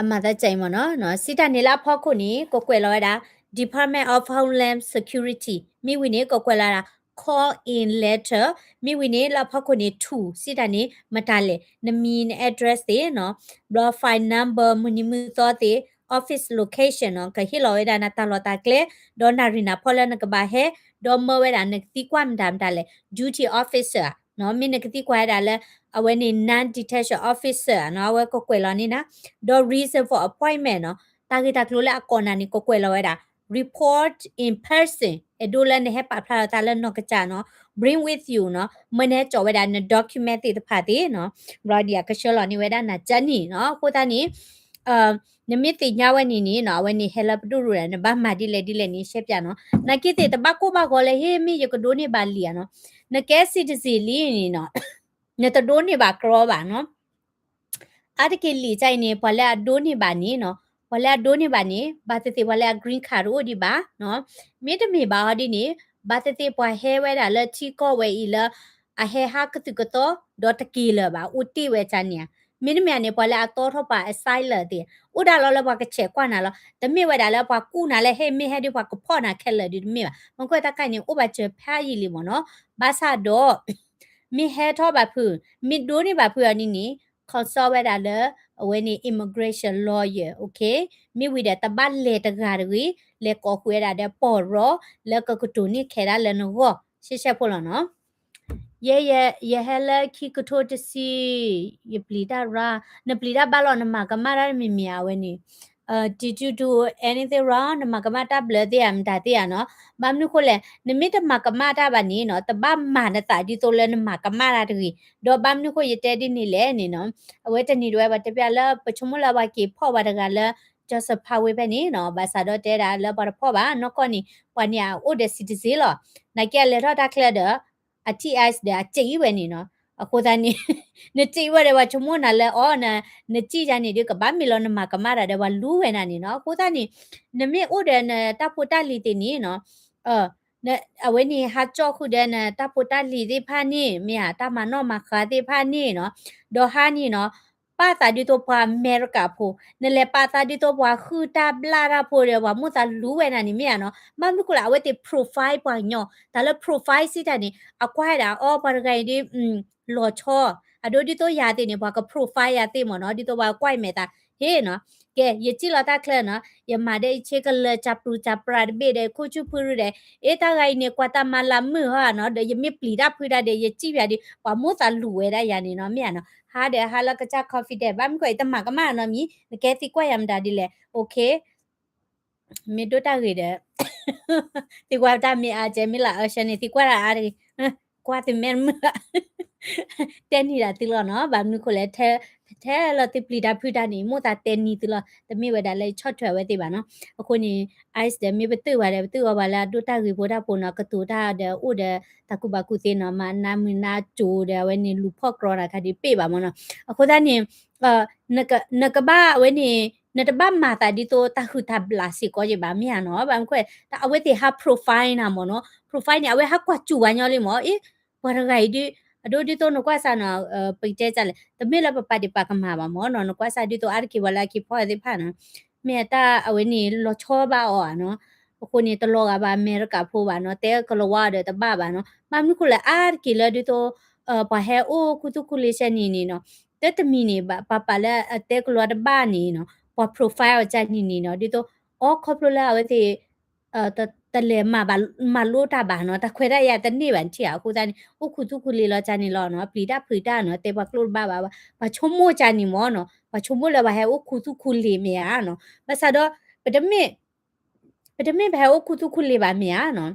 အမၤသးကဲအံၤမ့ၢ်နီၤ. စံးတၢ်န့ၣ်လᢢ်ဖီခိၣ်န့ၣ် ကကွဲးလီၤဝဲဒၣ် Department of Homeland Security, မ့ၢ်ဝံၤန့ၣ် ကကွဲးလီၤဝဲဒၣ် call in letter, မ့ၢ်ဝံၤန့ၣ် လၢအဖီခိၣ်န့ၣ် ထူၣ် စံးတၢ်န့ၣ် မတၤလဲၣ်, နမံၤ န address သ့ၣ်နီၤ, ဘျီ file number မုၢ်နံၤမုၢ်သီသ့ၣ်, office location နီၤ, ကဟ့ၣ်လီၤဝဲဒၣ်နတၢ်လီၢ်တၢ်ကျဲ, ဒီးနၣ်ရံၣ်နၢ်ဖီလၢနကဘၣ်ဟဲ, ဒီးမၢဝဲဒၣ်နကသံကွၢ်မတၤမတၤလဲၣ်, duty officer နီၤ, မ့ၢ်နကသံကွၢ်ဝဲဒᣣ်လၢ အဝဲန့ၣ် non-detention officer နီၤ, အဝဲကကွဲးလီၤန့ၢ်နၤ, ဒီး reason for appointment နီၤ, တၢ်ဂ့ၢ်တၢ်ကျိၤလၢအကိးနၤန့ၣ် ကကွဲးလီၤဝဲဒၣ် report in person, အဲၣ်ဒိးလၢနဟဲပာ်ဖျါလီၤသးလၢနီၢ်ကစၢ်နီၤ, bring with you နီၤ, မၢနဟဲကၠီၤဝဲဒၣ်န document သ့ၣ်တဖၣ်သ့ၣ်နီၤ, ဘျီဒံးအကဆှၢလီၤန့ၢ်ဝဲဒၣ်နၤကၢန့ၣ်နီၤ. အဃိသတးန့ၣ် နမ့ၢ်သ့ၣ်ညါဝဲန့ၣ်န့ၣ်နီၤ, အဝဲန့ၣ်ဟဲလၢပဒိၣ်ရူၣ်ဒီး နဘၣ်မၤဒ်လဲၣ်ဒ်လဲၣ်န့ၣ် ရှဲပၠးနီၤ, နာ်က့သ့ၣ် တဘၣ်ကိၢ်ဘၣ်ဂီၤလၢဟ့ၣ်မ့ၢ်ယကဒိးန့ၢ်ဘၣ်လံဧါနီၤ, နကဲ citizen လံန့ၣ်နီၤ, နတဒိးန့ၢ်ဘၣ်ကြီဘၣ်နီၤ. အါတက့ၢ်လံာ်ကါအံၤန့ၣ် ပှၤလၢအဒိးန့ၢ်ဘၣ်န့ၣ်နီၤ, ပှၤလၢအဒိးန့ၢ်ဘၣ်န့ၣ် ဘၣ်သ့ၣ်သ့ၣ်ပှၤလၢအ green card တအိၣ်ဒံးဘၣ်နီၤ, မ့တမ့ၢ်ဘၣ်အီၤဒ်န့ၣ် ဘၣ်သ့ၣ်သ့ၣ်ပှၤဟဲဝဲဒၣ်လၢထံကီၢ်ဝဲအံၤလၢ အဟဲဟးကသုၣ်ကသီ ဒီးတက့ၤလၢၤဘၣ် အိၣ်တ့ၢ်ဝဲကၢန့ၣ်ဧါ, မ့တမ့ၢ်န့ၣ် ပှၤလၢအတီထီၣ်ပှၤ asylum သ့ၣ် အိၣ်ဒၣ်လီၤလၢပှၤကဆဲးကွၢ်နၤလီၤ, တမ့ၢ်ဝဲဒၣ်လၢပှၤကူၣ်နၤလၢဟ့ၣ်မ့ၢ်ဟဲဒ်ပှၤကဖီၣ်နၤခဲလၢာ်ဒ်တမ့ၢ်ဘၣ်, မ့ၢ်ကွၢ်တၢ်ခါန့ၣ် အိၣ်ဘၣ်စၢၤဖးယံာ်လံမ့ၢ်နီၤ, ဘၣ်ဆၣ်ဒီး မ့ၢ်ဟဲထီၣ်ဘၣ်ဖုး, မ့ၢ်ဒိးန့ၢ်ဘၣ်ဖုးအီၤန့ၣ်န့ၣ် consult ဝဲဒၣ်လၢ အဝဲန့ၣ် immigration lawyer, okay, မ့ၢ်ဝံၤဒီးတဘၣ်လဲၤတဂၤတဂ့ၤ, လဲၤကိးဃုာ်ဝဲဒၣ်ဒီးပီၢ်ရီ လၢကကတိၤန့ၢ်ခဲဒၣ်လၢနဂီၢ်, ရှဲရှဲဖိလီၤနီၤ. ယဲ ယ ယဟဲလၢခံကထိတဆံ, ယပျံၤတၢ်ရါ, နပျံၤတၢ်ဘၣ်လီၤ နမၤကမၣ်တၢ်တမံၤမံၤဧါ အဝဲန့ၣ် Did you do anything wrong? နမၤကမၣ်တၢ်ဘျၢသ့ၣ်ဧါ မတၤသ့ၣ်ဧါနီၤ. ဘၣ်မနုၤဃိလဲၣ်, နမ့ၢ်တမၤကမၣ်တၢ်ဘၣ်န့ၣ်နီၤ, တဘၣ်မၤနသးဒ်သိးလၢနမၤကမၣ်တၢ်တဂ့ၤ. ဒီးဘၣ်မနုၤဃိယတဲဒ်န့ၣ်လဲၣ်န့ၣ်နီၤ, အဝဲတနံၤဒဝဲပှၤတဲပျးလၢ ပဆိကမိၣ်လၢပှၤက့ၤဖီၣ်ပှၤတဂၤလၢ Joseph Parkway ဖဲန့ၣ်နီၤ, ဘၣ်ဆၣ်ဒီးတဲဒၣ်လၢပှၤတဖီၣ်ဘၣ်, နီၢ်ကီၢ်န့ၣ် ပှၤန့ၣ်အအိၣ်ဒီး citizen လီၤ. နာ်က့အလဲၤထီၣ်တၢ်ချၢဒီး အထံၣ် ICE ဒီးအစံၣ်ဝဲန့ၣ်နီၤ. အဃိသတးန့ၣ် နစံၣ်ဝဲဒီးပှၤဆိကမိၣ်နၤလၢအီၤ, နစံၣ်ယၤန့ၣ်ဒီး ကဘၣ်မ့ၢ်လီၤနမၤကမၣ်တၢ်ဒီးပှၤလူၤဝဲနၤန့ၣ်နီၤ. အဃိသတးန့ၣ် နမ့ၢ်အိၣ်ဒီးနတၢ်ဖိတၢ်လံၤသ့ၣ်န့ၣ်နီၤ, အဝဲန့ၣ်ဟးကၠီၣ်ဃုာ်ဒီးနတၢ်ဖိတၢ်လံၤသ့ၣ်တဖၣ်န့ၣ် မ့ၢ်ဧါ, တၢ်မၤနီၣ်မၤဃါသ့ၣ်တဖၣ်န့ၣ်နီၤ. ဒီးဟါန့ၣ်နီၤ ပာ်သးဒ်သိးပှၤအမဲရကၤဖိ, နလဲၤပာ်သးဒ်သိးပှၤဟုၣ်တၢ်ဘျၣ်တၢ်ဖိဒီး ပှၤမိၣ်သးလူၤဝဲနၤန့ၣ်မ့ၢ်ဧါနီၤ. ဘၣ်မနုၤဃိလဲၣ် အဝဲသ့ၣ် profile ပှၤကညီ, တၢ်လၢ profile စံးတၢ်န့ၣ် အကွၢ်ဝဲဒၣ်အီၤ ပှၤတဂၤအံၤဒ် လီၤဆီ, အဒိဒ်သိးယၤသ့ၣ်န့ၣ် ပှၤက profile ယၤသ့ၣ်မ့ၢ်နီၤ, ဒ်သိးပှၤကွၢ်အမဲာ်သး ဟ့ၣ်နီၤ, ကဲ ယစံၣ်လီၤတၢ်ချၢနီၤ, ယမၤဒီးယဆ့ကလၢကၠၢ်ပျူၤကၠၢ်ပြၢ်တဘ့ၣ်ဒီး ခိၣ်ဆူၣ်ဖုရူဒီး အ့ တၢ်ဂၤအံၤန့ၣ် ကွၢ်တၢ်မၤလၢမုာ်ဟီနီၤ, ဒီးယမ့ၢ်ပျံၤတၢ်ဖုတၢ်ဒီး ယစံၣ်ယၤဒီး ပှၤမိၣ်သးလူၤဝဲဒၣ်ယၤန့ၣ်နီၤ မ့ၢ်ဧါနီၤ, ဟါဒီးဟါလၢကစၢ် confident ဘၣ်မနုၤဃိ ယတမၤကမၣ်နီတမံၤ, နကဲသံကွၢ်ယၤမတၤဒ်လဲၣ်, okay မ့ၢ်ဒိၣ်တၢ်ဂ့ၤဒီး သံကွၢ်တၢ်မ့ၢ်အါကဲ မ့ၢ်လၢအၢၡၢန့ၣ် သံကွၢ်တၢ်အါတဂ့ၤ, ကွၢ်သုမဲာ်မုာ်, တဲနံၤဒၣ်သုလီၤနီၤ, ဘၣ်မနုၤဃိလဲၣ်, ထဲ ထဲလီၤသုပျံၤတၢ်ဖုတၢ်န့ၣ် မိၣ်သးတဲနံၤသုလီၤ, တမ့ၢ်ဝဲဒၣ်လၢယဆီၣ်ထွဲအဝဲသ့ၣ်ဘၣ်နီၤ, အဃိန့ၣ် ice ဒီးမ့ၢ်ပတုာ်ဘၣ်ဒီး ပတုာ်အီၤဘၣ်လၢအဒိၣ်တၢ်ဂ့ၤဖိတၢ်ဖိနီၤ, ကတိၤတၢ်ဒီးအိၣ်ဒီးတၢ်ကူၣ်ဘၣ်ကူၣ်သ့နီၤ, မၤနးမုာ်နးကိၤဒီး အဝဲန့ၣ်လူၤဖီၣ်ကြီနၤခါဒ်ပ့ၢ်ဘၣ်မ့ၢ်နီၤ, အဃိသတးန့ၣ် နကဘၣ်အဝဲန့ၣ် နတဘၣ်မၤသးဒ်သိးတၢ်ဟုၣ်တၢ်ဘျးစ့ၢ်ကီးယံၤဘၣ် မ့ၢ်ဧါနီၤ, ဘၣ်မနုၤဃိ အဝဲသ့ၣ်ဟး profile နၤမ့ၢ်နီၤ, profile န့ၣ် အဝဲဟးကွၢ်စူၣ်ဝဲညီလံမ့ၢ်, အ့ ပှၤတဂၤအံၤဒုး အဒိဒ်သိးနကွၢ်စၢ်နီၤ, ပကတဲဒ်လဲၣ်, တမ့ၢ်လၢပပာ်ဒံးပာ်ကမၣ်ဘၣ်မ့ၢ်နီၤ, နကွၢ်စၢ်ဒ်သိးအါတက့ၢ်ပှၤလၢအက့ၤဖီၣ်သ့ၣ်တဖၣ်နီၤ, မ့ၢ်အတၢ်အဝဲန့ၣ်လီၤဆီဘၣ်အီၤဧါနီၤ, အဃိန့ၣ် တလီၤဂာ်ဘၣ်အမဲရကၤဖိဘၣ်နီၤ, တဲကလၤဝါဒီးတဘၣ်ဘၣ်နီၤ, ဘၣ်မနုၤဃိလဲၣ် အါတက့ၢ်လၢဒ်သိး ပှၤဟဲအိၣ်ခူသူၣ်ခူလ့ၤဆဲန့ၣ်န့ၣ်နီၤ, တတမံၤန့ၣ် ပှၤပာ်လၢအတဲကလၤဝါတဘၣ်န့ၣ်နီၤ, ပှၤ profile အီၤကန့ၣ်န့ၣ်နီၤ, ဒ်သိး အီ ခီဖျိလၢအဝဲသ့ၣ် တလဲၤမၤလိတၢ်ဘၣ်နီၤ, တၢ်ခွဲးတၢ်ယာ်တန့ၢ်ဘၣ်ထံၣ်ဧါ, အဃိသတးန့ၣ် အိၣ်ခူသူၣ်ခူလ့ၤလီၤကန့ၣ်လီၤနီၤ, ပျံၤတၢ်ဖုးတၢ်နီၤ, တဲပှၤကျိၣ်တဘၣ်ဘၣ်, ပှၤဆိကမိၣ်ကန့ၣ်မ့ၢ်နီၤ, ပှၤဆိကမိၣ်လၢပှၤဟဲအိၣ်ခူသူၣ်ခူလ့ၤမ့ၢ်ဧါနီၤ, ဘၣ်ဆၣ်ဒီး ပတမ့ၢ် ပတမ့ၢ်ပဟဲအိၣ်ခူသူၣ်ခူလ့ၤဘၣ်မ့ၢ်ဧါနီၤ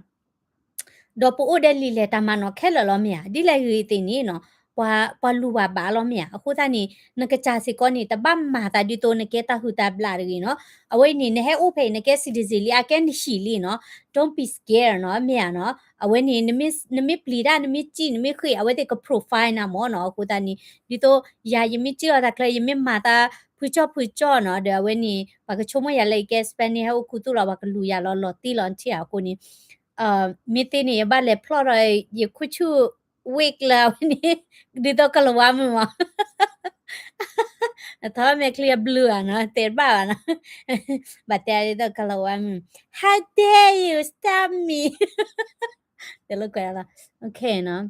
ဒီးပအိၣ်ဒီးလံာ်လဲၢ်တၢ်မၤနီၤခဲလၢာ်လီၤမ့ၢ်ဧါ, ဒ်လဲၣ်ဂ့ၤသ့ၣ်န့ၣ်နီၤ, ပှၤ ပှၤလူၤဝဲဘၣ်လီၤမ့ၢ်ဧါ, အဃိသတးန့ၣ် နကစၢ်စ့ၢ်ကီးန့ၣ် တဘၣ်မၤသးဒ်သိးနကဲတၢ်ဟုၣ်တၢ်ဘျးတဂ့ၤနီၤ, အဝဲအံၤန့ၣ် နဟဲအိၣ်ဖဲအံၤ နကဲ citizen လံ အကဲနဟံၣ်လံနီၤ, don't be scared နီၤ, မ့ၢ်ဧါနီၤ, အဝဲန့ၣ် နမ့ၢ်ပျံၤတၢ် နမ့ၢ်စံၣ် နမ့ၢ်ဃ့ၢ် အဝဲသ့ၣ်က profile နၤမ့ၢ်နီၤ, အဃိသတးန့ၣ် ဒ်သိးယၤ ယမ့ၢ်စံၣ်လီၤတၢ်ချၢ ယမ့ၢ်မၤတၢ်ဖုကၠီၣ်ဖုကၠီၣ်နီၤ, ဒီးအဝဲန့ၣ် ပှၤကဆိကမိၣ်ယၤလၢယကဲ Spanish ဟဲအိၣ်ခူသူၣ်လီၤ ပှၤကလူၤယၤလီၤ လီၤတံၢ်လီၤထံၣ်ဧါ, အဃိန့ၣ် မ့ၢ်သ့န့ၣ် ယဘၣ်လဲၤဖျီၣ်ဒီး ယခိၣ်ဆူၣ် wig လၢအဝဲန့ၣ် ဒ်သိးကလၤဝါမုၣ်မး, ထီၣ်မဲာ်ချံအဘျုးဧါနီၤ, တဲတဘၣ်ဘၣ်နီၤ, ဘၣ်တဲဒ်သိးကလၤဝါမုၣ်, How dare you stop me? တဲလိာ်ကွဲလီၤ, okay နီၤ,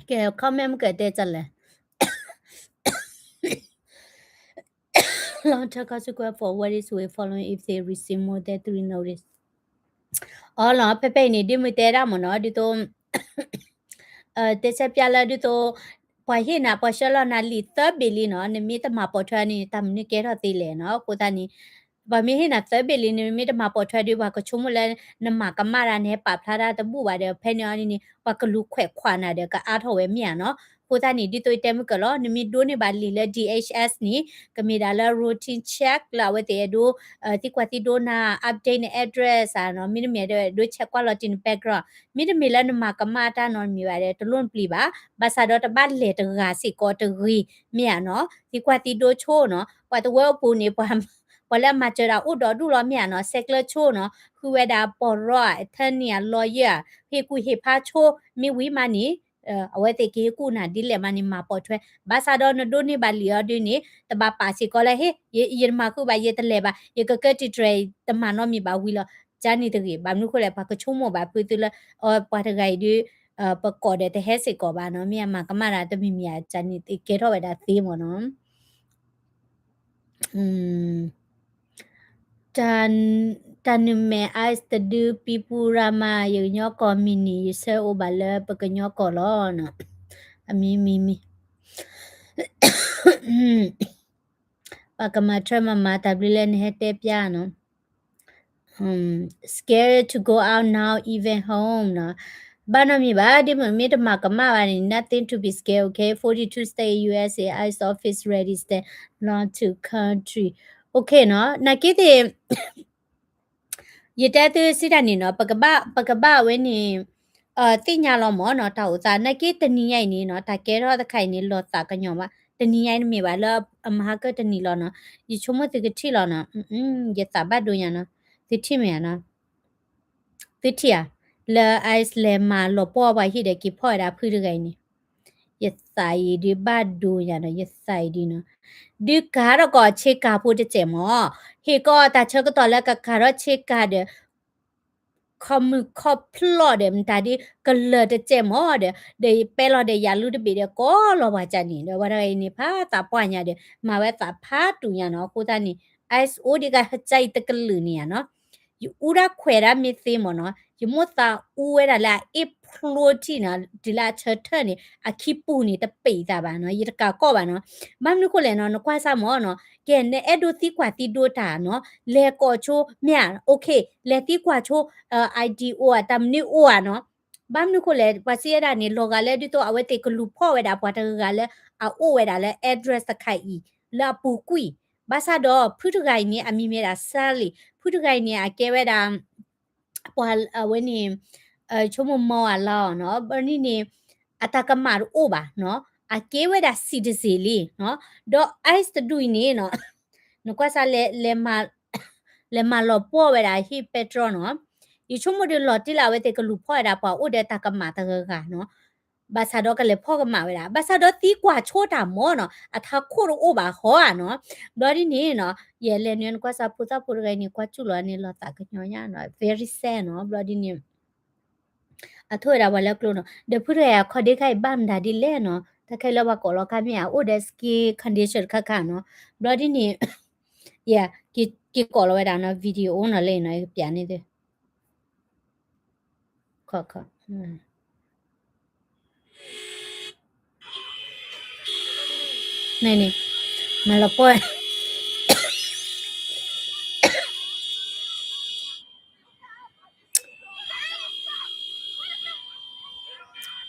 ကဲ comment မ့ၢ်ကတဲတၢ်လဲၣ် long term consequence for what is we following if they receive more than three notice. အီလီၤ ဖဲဖဲအံၤန့ၣ် ဒ်မုၢ်တဲဒၣ်မ့ၢ်နီၤ ဒ်သိး တဲဆၢပျၢ်လၢဒ်သိး ပှၤဟ့ၣ်နၤ ပှၤဆှၢလီၤနၤလံာ်သၢဘ့ၣ်လံနီၤ နမ့ၢ်တမၤပိာ်ထွဲန့ၣ် တၢ်မနုၤကဲထီၣ်သ့လဲၣ်နီၤ အဃိသတးန့ၣ် ပှၤမ့ၢ်ဟ့ၣ်နၤသၢဘ့ၣ်လံ နမ့ၢ်တမၤပိာ်ထွဲဒီး ပှၤကဆိကမိၣ်လၢ နမၤကမၣ်တၢ် နဟဲပာ်ဖျါတၢ်တဘူၣ်ဘၣ်ဒီး ဖဲန့ၣ်အီၤန့ၣ် ပှၤကလူၤခွဲးခွးနၤဒီး ကအါထီၣ်ဝဲမ့ၢ်ဧါနီၤ အဃိသတးန့ၣ် ဒ်သိးယတဲမုၢ်ကၢၤလီၤ နမ့ၢ်ဒိးန့ၢ်ဘၣ်လံာ်လၢ D H S န့ၣ် ကမ့ၢ်ဒၣ်လၢ routine check လၢအဝဲသ့ၣ်အဲၣ်ဒိး သံကွၢ်သံဒိးနၤ update န address နီၤ မ့တမ့ၢ်ဒီး အဲၣ်ဒိး check ကွၢ်လီၤတံၢ်န background မ့တမ့ၢ်လၢနမၤကမၣ်တၢ်နီတမံၤဘၣ်ဒီး တလိၣ်နပျံၤဘၣ် ဘၣ်ဆၣ်ဒီးတဘၣ်လဲၤတဂၤစ့ၢ်ကီးတဂ့ၤ မ့ၢ်ဧါနီၤ သံကွၢ်သံဒိးဆိနီၤ ပှၤတဝၢအပူၤန့ၣ် ပှၤလၢအမၤစၢၤတၢ်အိၣ်ဒီဒူၣ်လီၤမ့ၢ်ဧါနီၤ ဆဲးကျၢဆိနီၤ ဃုဝဲဒၣ်ပီၢ်ရီ attorney အ lawyer ဟ့ၣ်ကူၣ်ဟ့ၣ်ဖးဆိ မ့ၢ်ဝံၤမးန့ၣ် အဝဲသ့ၣ်ကဟ့ၣ်ကူၣ်နၤဒ်လဲၣ်မးန့ၣ် မၤပိာ်ထွဲ ဘၣ်ဆၣ်ဒီးနဒိးန့ၢ်ဘၣ်လံာ်အီၤဒုန့ၣ် တဘၣ်ပာ်စ့ၢ်ကီးလၢဟ့ၣ် ယတမၤဃုာ်ဘၣ် ယတလဲၤဘၣ် ယကကၢတံာ်တြဲၤ တမၤနီတမံၤဘၣ်ဝံၤလီၤ ကန့ၣ်တဂ့ၤ ဘၣ်မနုၤဃိလဲၣ် ပှၤကဆိကမိၣ်ဘၣ်ဖုသုလၢ အပှၤတဂၤအံၤဒု ပကိးဒီးတဟဲစ့ၢ်ကီးဘၣ်နီၤ မ့ၢ်အမၤကမၣ်တၢ်တမံၤမံၤဧါ ကန့ၣ်ကဲထီၣ်ဝဲဒၣ်သ့မ့ၢ်နီၤ တၢ်နုာ်မဲာ် ice တဒု ပံပူရၤမၤ ယကညီကီၢ်မံၤနံၤ ယဆၢအိၣ်ဘၣ်လၢပကညီကီၢ်လီၤ. အမံၤမံၤမံၤ ပှၤကမၤထွဲမၤမၤ တၢ်ဘျုးလၢနဟဲတဲပျါနီၤ Scary to go out now, even home နီၤ ဘၣ်နီတမံၤဘၣ် ဒ်မ့ၢ်မ့ၢ်တမၤကမၣ်ဘၣ်န့ၣ် nothing to be scared, okay? Forty-two state U S A, ice office ready, stand long to country. Okay နီၤ နာ်က့သ့ၣ် ယတဲသုစံးတၢ်န့ၣ်နီၤ ပကဘၣ် ပကဘၣ်ဝဲန့ၣ် သ့ၣ်ညါလီၤမ့ၢ်နီၤ တၢ်အိၣ်သး နာ်က့တနံၤညါအံၤန့ၣ်နီၤ တၢ်ကဲထီၣ်တခါအံၤန့ၣ် လီၤသးကညီၤဘၣ် တနံၤညါအံၤတမ့ၢ်ဘၣ်လၢ အမဟါကတနံၤလီၤနီၤ ယဆိကမိၣ်သုကထံၣ်လီၤနီၤ ယသးဘၣ်ဒိညါနီၤ သုထံၣ်မ့ၢ်ဧါနီၤ သုထံၣ်ဧါ လၢ ice လဲၤမၤလီၤပှီၢ်ပှၤဟံၣ်ဒီးက့ၤဖီၣ်ဝဲဒၣ်ဖုတဂၤအံၤန့ၣ် ယသးအံၤဒုးဘၣ်ဒိညါနီၤ ယသးအံၤဒုးနီၤ ဒုးကၤထီၣ်ကီးဆ့ကၤဖိတစဲးမး ဟ့ၣ်ကီးတၢ်ဆၢကတီၢ်လၢကကၤထီၣ်ဆ့ကၤဒီး ပ ခီမုၢ်ခီဖျီၣ်ဒီး မတၤဒ်ကလၢၤတစဲးမၢ်ဒီး ဒီးပဲလီၤဒီးယၤလူတဘ့ၣ်ဒီး ကိးလီၤပှၤကၢ်န့ၣ် ဒီးဝဲတဂၤအံၤန့ၣ် ဖးသးပှၢ်ညါဒီး မၤဝဲသးဖးတူာ်ညါနီၤ. အဃိသတးန့ၣ် အိၣ်ဒံးကဟဲကၢ်အံၤတကလုာ်န့ၣ်ယါနီၤ ယအူဒၣ်ခွဲးဒၣ်မ့ၢ်သ့မၢ်နီၤ ယမိၣ်သးအူဝဲဒၣ်လၢအအ့ၣ်ဖျိထံၣ်နီၤ တုၤလၢအဆၢထၢၣ်န့ၣ် အခံပူၤန့ၣ်တပံးသးဘၣ်နီၤ ယတကးကီၢ်ဘၣ်နီၤ. ဘၣ်မနုၤဃိလဲၣ်နီၤ နကွၢ်စၢ်မၢ်နီၤ ကဲ နအဲၣ်ဒိးသံကွၢ်သံဒိးတၢ်နီၤ လဲၤကိးဆိ မ့ၢ်ဧါ okay လဲၤသံကွၢ်ဆိ ID အိၣ်ဧါ တၢ်မနုၤအိၣ်ဧါနီၤ. ဘၣ်မနုၤဃိလဲၣ် ပှၤစံးဝဲဒၣ်န့ၣ် လီၤဂာ်လၢဒ်သိးအဝဲသ့ၣ်ကလူၤဖီၣ်ဝဲဒၣ်ပှၤတဂၤဂၤလၢအအိၣ်ဝဲဒၣ်လၢ address တခါအံၤ လၢအပူၤကွံာ် ဘၣ်ဆၣ်ဒီးဖုတဂၤအံၤန့ၣ် အမံၤမ့ၢ်ဒၣ် Sally ဖုတဂၤအံၤန့ၣ် အကဲဝဲဒၣ် ပှၤအဝဲန့ၣ် ဆိကမိၣ်မီၤအလီၢ်နီၤ ဘၣ်ဒ်န့ၣ် အတၢ်ကမၣ်တအိၣ်ဘၣ်နီၤ အကဲဝဲဒၣ် citizen လံနီၤ ဒီး ICE တဒူၣ်အံၤန့ၣ်နီၤ နကွၢ်စၢ် လဲၤမၤလီၤပှီၢ်ဝဲဒၣ်ဟံၣ်ပဲတြီနီၤ ယဆိကမိၣ်ဒီးလီၤတံၢ်လၢအဝဲသ့ၣ်ကလူၤဖီၣ်ဝဲဒၣ်ပှၤအိၣ်ဒီးတၢ်ကမၣ်တဂၤဂၤနီၤ ဘၣ်ဆၣ်ဒီးကလဲၤဖီၣ်ကမၣ်ဝဲဒၣ် ဘၣ်ဆၣ်ဒီးသံကွၢ်ဆိတၢ်မၢ်နီၤ အထးခိၣ်တအိၣ်ဘၣ်ဟီဧါနီၤ ဘျီဒ်န့ၣ်နီၤ ယလဲၤနုာ်နကွၢ်စၢ်ဖိသၣ်ဖိတဂၤအံၤန့ၣ် ကွၢ်စူၣ်လီၤန့ၣ် လီၤသးကညီၤညါနီၤ very sad နီၤ ဘျီဒ်န့ၣ် အထိၣ်ဝဲဒၣ်ပှၤလၢကျိနီၤ ဒီးဖုတဂၤအံၤ အခီၣ်ဒ့ခါအံၤဘၣ်မတၤဒ်လဲၣ်နီၤ တၢ်ခဲလၢပှၤကိးလီၤခါမ့ၢ်ဧါ အိၣ်ဒီး skin condition တခါခါနီၤ ဘျီဒ်န့ၣ် ယက့ၤကိးလီၤဝဲဒၣ်နီၤ video အိၣ်နီၤလၢနီၤ ယကပျးန့ၢ်သု ခီခီ န့ၣ်န့ၣ် မၤလီၤပှီၢ်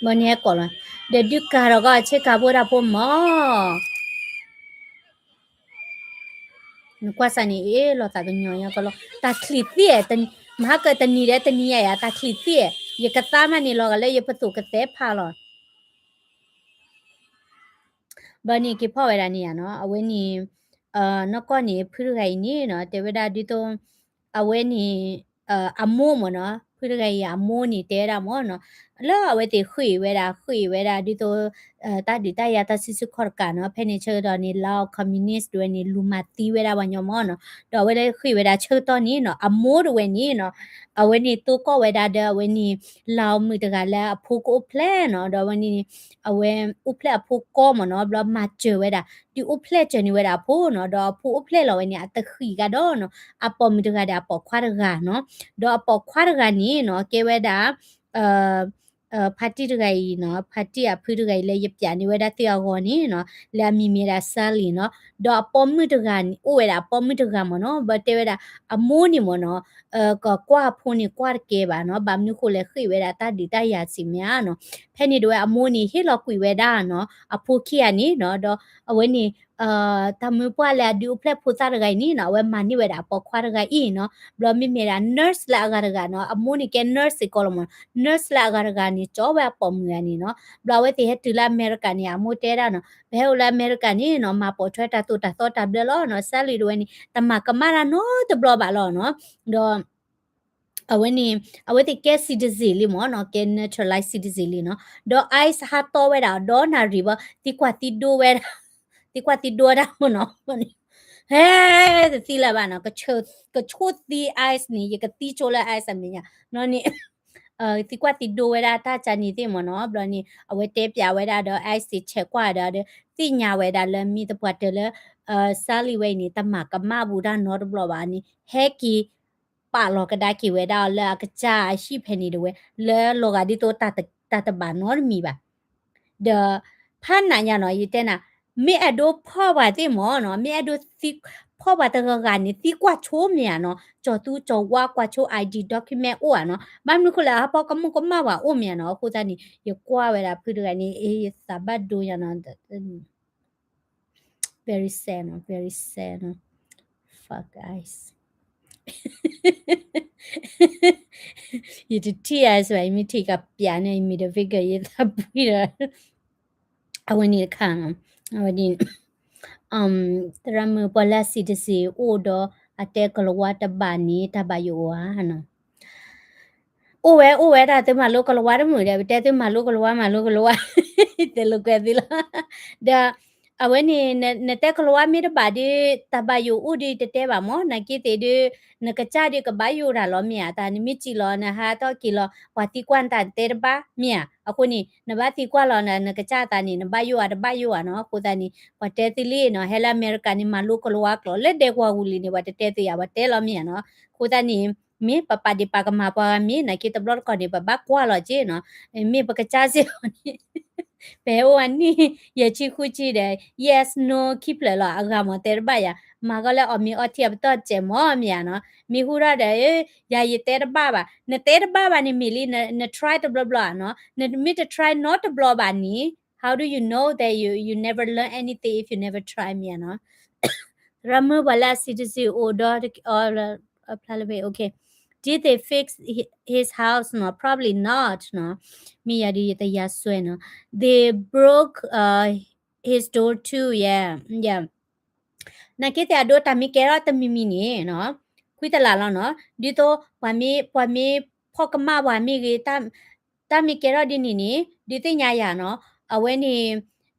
ဘၣ်န့ၣ်ဟဲကိးလီၤ ဒီးဒုးကၤထီၣ်ကီးအဆ့ကၤဖိတၢ်ဖိမၢ် နကွၢ်စၢ်န့ၣ် အ့ၣ် လီၤသးကညီၤညါကီးလီၤ တၢ်ချံးသ့ၣ် မဟါကတနံၤဒီးတနံၤယါယါ တၢ်ချံးသ့ၣ် ယကသါမးန့ၣ် လီၤဂာ်လၢယပသိၣ်ကသဲဖးလီၤ ဘျီန့ၣ်က့ၤဖီၣ်ဝဲဒၣ်န့ၣ်ယါနီၤ အဝဲန့ၣ် နီၢ်ကီၢ်န့ၣ် ဖုတဂၤအံၤန့ၣ်နီၤ တဲဝဲဒၣ်ဒ်သိး အဝဲန့ၣ် အမိၢ်မၢ်နီၤ ဖုတဂၤအံၤအမိၢ်န့ၣ် တဲဝဲဒၣ်မၢ်နီၤ လၢအဝဲသ့ၣ်ဃ့ၢ်ဝဲဒၣ် ဃ့ၢ်ဝဲဒၣ်ဒ်သိး တၢ်ဒုးတၢ်ယၤတၢ်စုဆူၣ်ခီၣ်တကးနီၤ ဖဲန့ၣ်ဆၢကတီၢ်န့ၣ် လၢ communist တဝဲန့ၣ် လူၤမၤသံဝဲဒၣ်ပှၤညီမၢ်နီၤ ဒီးအဝဲလၢဃ့ၢ်ဝဲဒၣ်ဆၢကတီၢ်န့ၣ်နီၤ အမိၢ်တဝဲန့ၣ်နီၤ အဝဲန့ၣ်သိကီၢ်ဝဲဒၣ်ဒီးအဝဲန့ၣ် လၢမုၣ်တဂၤလၢအဖိကအိၣ်ဖျဲၣ်နီၤ ဒီးအဝဲန့ၣ် အဝဲအိၣ်ဖျဲၣ်အဖိကီၢ်မၢ်နီၤ ဘျီမၤစၢၤဝဲဒၣ် ဒုးအိၣ်ဖျဲၣ်စၢၤန့ၢ်ဝဲဒၣ်အဖိနီၤ ဒီးအဖိအိၣ်ဖျဲၣ်လီၤဝဲန့ၣ် အတဃံးကဒီးနီၤ အပိာ်မုၣ်တဂၤဒီးအပိာ်ခွါတဂၤနီၤ ဒီးအပိာ်ခွါတဂၤန့ၣ်နီၤ ကဲဝဲဒၣ် ဖါတံၢ်တဂၤအံၤနီၤ ဖါတံၢ်အဖုတဂၤအံၤလၢယပျးန့ၢ်ဝဲဒၣ်သုအဂီၢ်န့ၣ်နီၤ လၢအမံၤမ့ၢ်ဒၣ် Sally နီၤ ဒီးအပိာ်မုၣ်တဂၤန့ၣ် အိၣ်ဝဲဒၣ်အပိာ်မုၣ်တဂၤမၢ်နီၤ ဘၣ်တဲဝဲဒၣ် အမိၢ်န့ၣ်မၢ်နီၤ ကကွၢ်အဖိန့ၣ်ကွၢ်တကဲဘၣ်နီၤ ဘၣ်မနုၤဃိလဲၣ်ဃ့ၢ်ဝဲဒၣ်တၢ်ဒုးတၢ်ယၤစံးမ့ၢ်ဧါနီၤ ဖဲန့ၣ်တဝဲအမိၢ်န့ၣ်ဟ့ၣ်လီၤကွံာ်ဝဲဒၣ်နီၤ အဖိခံဂၤန့ၣ်နီၤ ဒီးအဝဲန့ၣ် တၢ်မုၢ်ပှၢ်လၢအဒုးအိၣ်ဖျဲၣ်ဖိသၣ်တဂၤအံၤန့ၣ်နီၤ အဝဲမၤန့ၢ်ဝဲဒၣ်အပိာ်ခွါတဂၤအံၤနီၤ ဘျီမ့မ့ၢ်ဒၣ် nurse လၢအဂၤတဂၤနီၤ အမိၢ်န့ၣ်ကဲ nurse စ့ၢ်ကီးလီၤမၢ် nurse လၢအဂၤတဂၤန့ၣ် ကၠီဝဲအပိာ်မုၣ်ဂၤန့ၣ်နီၤ ဘျီအဝဲသ့ၣ်ဟဲတုၤလၢအမဲရကၤန့ၣ် အမိၢ်တဲဒၣ်နီၤ ပဟဲအိၣ်လၢအမဲရကၤန့ၣ်နီၤ မၤပိာ်ထွဲတၢ်သိၣ်တၢ်သီတၢ်ဘျၢလီၤနီၤ Sally တဝဲန့ၣ် တမၤကမၣ်တၢ်နီတဘျီဘၣ်လီၤနီၤ ဒီး အဝဲန့ၣ် အဝဲသ့ၣ်ကဲ citizen လံမၢ်နီၤ ကဲ naturalized citizen လံနီၤ ဒီး ICE ဟးတီဝဲဒၣ်ဒီးနၣ်ရံၣ်ဘၣ် သံကွၢ်သံဒိဝဲဒၣ် သံကွၢ်သံဒိဝဲဒၣ်မၢ်နီၤ ဟဲ တသံလၢၤဘၣ်နီၤ ကဆိၣ်သံ ICE န့ၣ် ယကသံဆိလၢ ICE အမဲာ်ညါ ဘျီန့ၣ် သံကွၢ်သံဒိဝဲဒၣ်တၢ်ကၢ်န့ၣ်သ့ၣ်မၢ်နီၤ ဘျီန့ၣ် အဝဲတဲပျးဝဲဒၣ်ဒီး ICE ဆဲးကွၢ်ဒီး သ့ၣ်ညါဝဲဒၣ်လၢမ့ၢ်သပှၢ်တၢၢ်လၢ Sally ဝဲအံၤန့ၣ် တမၤကမၣ်ဘူးတၢ်နီတဘျီဘၣ်န့ၣ် ဟဲက့ၤ ပာ်လီၤကဒါက့ၤဝဲဒၣ်အီၤလၢအကစၢ်အဟံၣ်ဖဲန့ၣ်တဝဲ လၢလီၤဂာ်ဒ်သိးတၢ်တဘၣ်နီတမံၤဘၣ် ဒီး ဖးနးညါနီၤ ယတဲနၤ မ့ၢ်အဲၣ်ဒိးဖီၣ်ပှၤသ့ၣ်မၢ်နီၤ မ့ၢ်အဲၣ်ဒိးသံ ဖီၣ်ပှၤတဂၤဂၤန့ၣ် သံကွၢ်ဆိမ့ၢ်ဧါနီၤ ကၠီၤသူကၠီၤဝါကွၢ်ဆိ ID document အိၣ်ဧါနီၤ ဘၣ်မနုၤဃိလဲၣ် အဟးဖီၣ်ကမူၣ်ကမၣ်ပှၤအိၣ်မ့ၢ်ဧါနီၤ အဃိသတးန့ၣ် ယကွၢ်ဝဲဒၣ်ဖုတဂၤန့ၣ် အ့ ယသးဘၣ်ဒိညါနီၤ very sad နီၤ very sad နီၤ fuck ICE ယတထံၣ် ICE ဘၣ် ယမ့ၢ်ထံၣ်ကပျးန့ၣ် ယမံၤဒီး figure ယသးပှံၢ်ဒီး အဝဲန့ၣ်တခါနီၤ အဝဲန့ၣ် သရၣ်မုၣ်ပှၤလၢ citizen အိၣ်ဒီး အတဲကလၤဝါတဘၣ်န့ၣ် တၢ်ဘၣ်ယိၣ်အိၣ်ဧါနီၤ အိၣ်ဝဲအိၣ်ဝဲဒၣ်သုမၤလိကလၤဝါတမုာ်ဒီး ပတဲသုမၤလိကလၤဝါမၤလိကလၤဝါ တဲလိာ်ကွဲသ့လီၤ ဒီး အဝဲန့ၣ် နတဲကလၤဝါမ့ၢ်တဘၣ်ဒီး တၢ်ဘၣ်ယိၣ်အိၣ်ဒီးတတဲဘၣ်မၢ်, နာ်က့သ့ၣ်ဒီး နကစၢ်ဒီးကဘၣ်ယိၣ်တၢ်လီၤမ့ၢ်ဧါ, တၢ်နမ့ၢ်စံးလီၤ နဟးထီၣ်က့ၤလီၤ ပှၤသံကွၢ်နတၢ်နတဲတဘၣ်မ့ၢ်ဧါ, အဃိန့ၣ် နဘၣ်သံကွၢ်လီၤ နကစၢ်သးန့ၣ် နဘၣ်ယိၣ်ဧါတဘၣ်ယိၣ်ဧါနီၤ, အဃိသတးန့ၣ် ပှၤတဲသုလံနီၤ, ဟဲလၢအမဲရကၤန့ၣ် မၤလိကလၤဝါကျိာ် လၢဒဲကဝီၤပူၤလံန့ၣ် ပှၤတတဲသုဧါ, ပှၤတဲလီၤမ့ၢ်ဧါနီၤ, အဃိသတးန့ၣ် မ့ၢ်ပပာ်ဒ့ၣ်ပာ်ကမၣ်ပှၤဂၤမ့ၢ် နာ်က့တဘျီတခီၣ်န့ၣ် ပဘၣ်ကွၢ်လီၤက့နီၤ, မ့ၢ်ပကစၢ်စ့ၢ်ကီးန့ၣ် ပဟဲအိၣ်အနံၣ် ယဲၢ်ဆံဃုဆံဒီး yes no ခံဖျၢၣ်လီၤ အဂၤမ့ၢ်တဲတဘၣ်ယၤ, မၤကီးလၢအီၣ်မ့ၤအီထံအပတီၢ်စဲးမ့ၢ်မ့ၢ်ဧါနီၤ, မ့ၢ်ဟူထီၣ်ဒီး ယၤယတဲတဘၣ်ဘၣ်, နတဲတဘၣ်ဘၣ်န့ၣ်မ့ၢ်လံ, န try တဘျီဘျီဧါနီၤ, နမ့ၢ်တ try နီတဘျီဘၣ်န့ၣ် how do you know that you you never learn anything if you never try မ့ၢ်ဧါနီၤ, သရၣ်မုၣ်ပှၤလၢအ citizen အိၣ်ဒီး ဖျါလၢ okay, did they fix his house နီၤ, probably not နီၤ, မ့ၢ်ယၤဒီးယတယၤစွဲနီၤ, they broke his door too, yeah, yeah, နာ်က့သ့ၣ်အဒိတၢ်မ့ၢ်ကဲထီၣ်တမံၤမံၤန့ၣ်နီၤ, ခွံတလးလီၤနီၤ, ဒ်သိး ပှၤမ့ၢ် ပှၤမ့ၢ်ဖီၣ်ကမၣ်ပှၤမ့ၢ်ဂ့ၤ တၢ်မ့ၢ်ကဲထီၣ်ဒ်န့ၣ်န့ၣ် ဒုးသ့ၣ်ညါယၤနီၤ, အဝဲန့ၣ်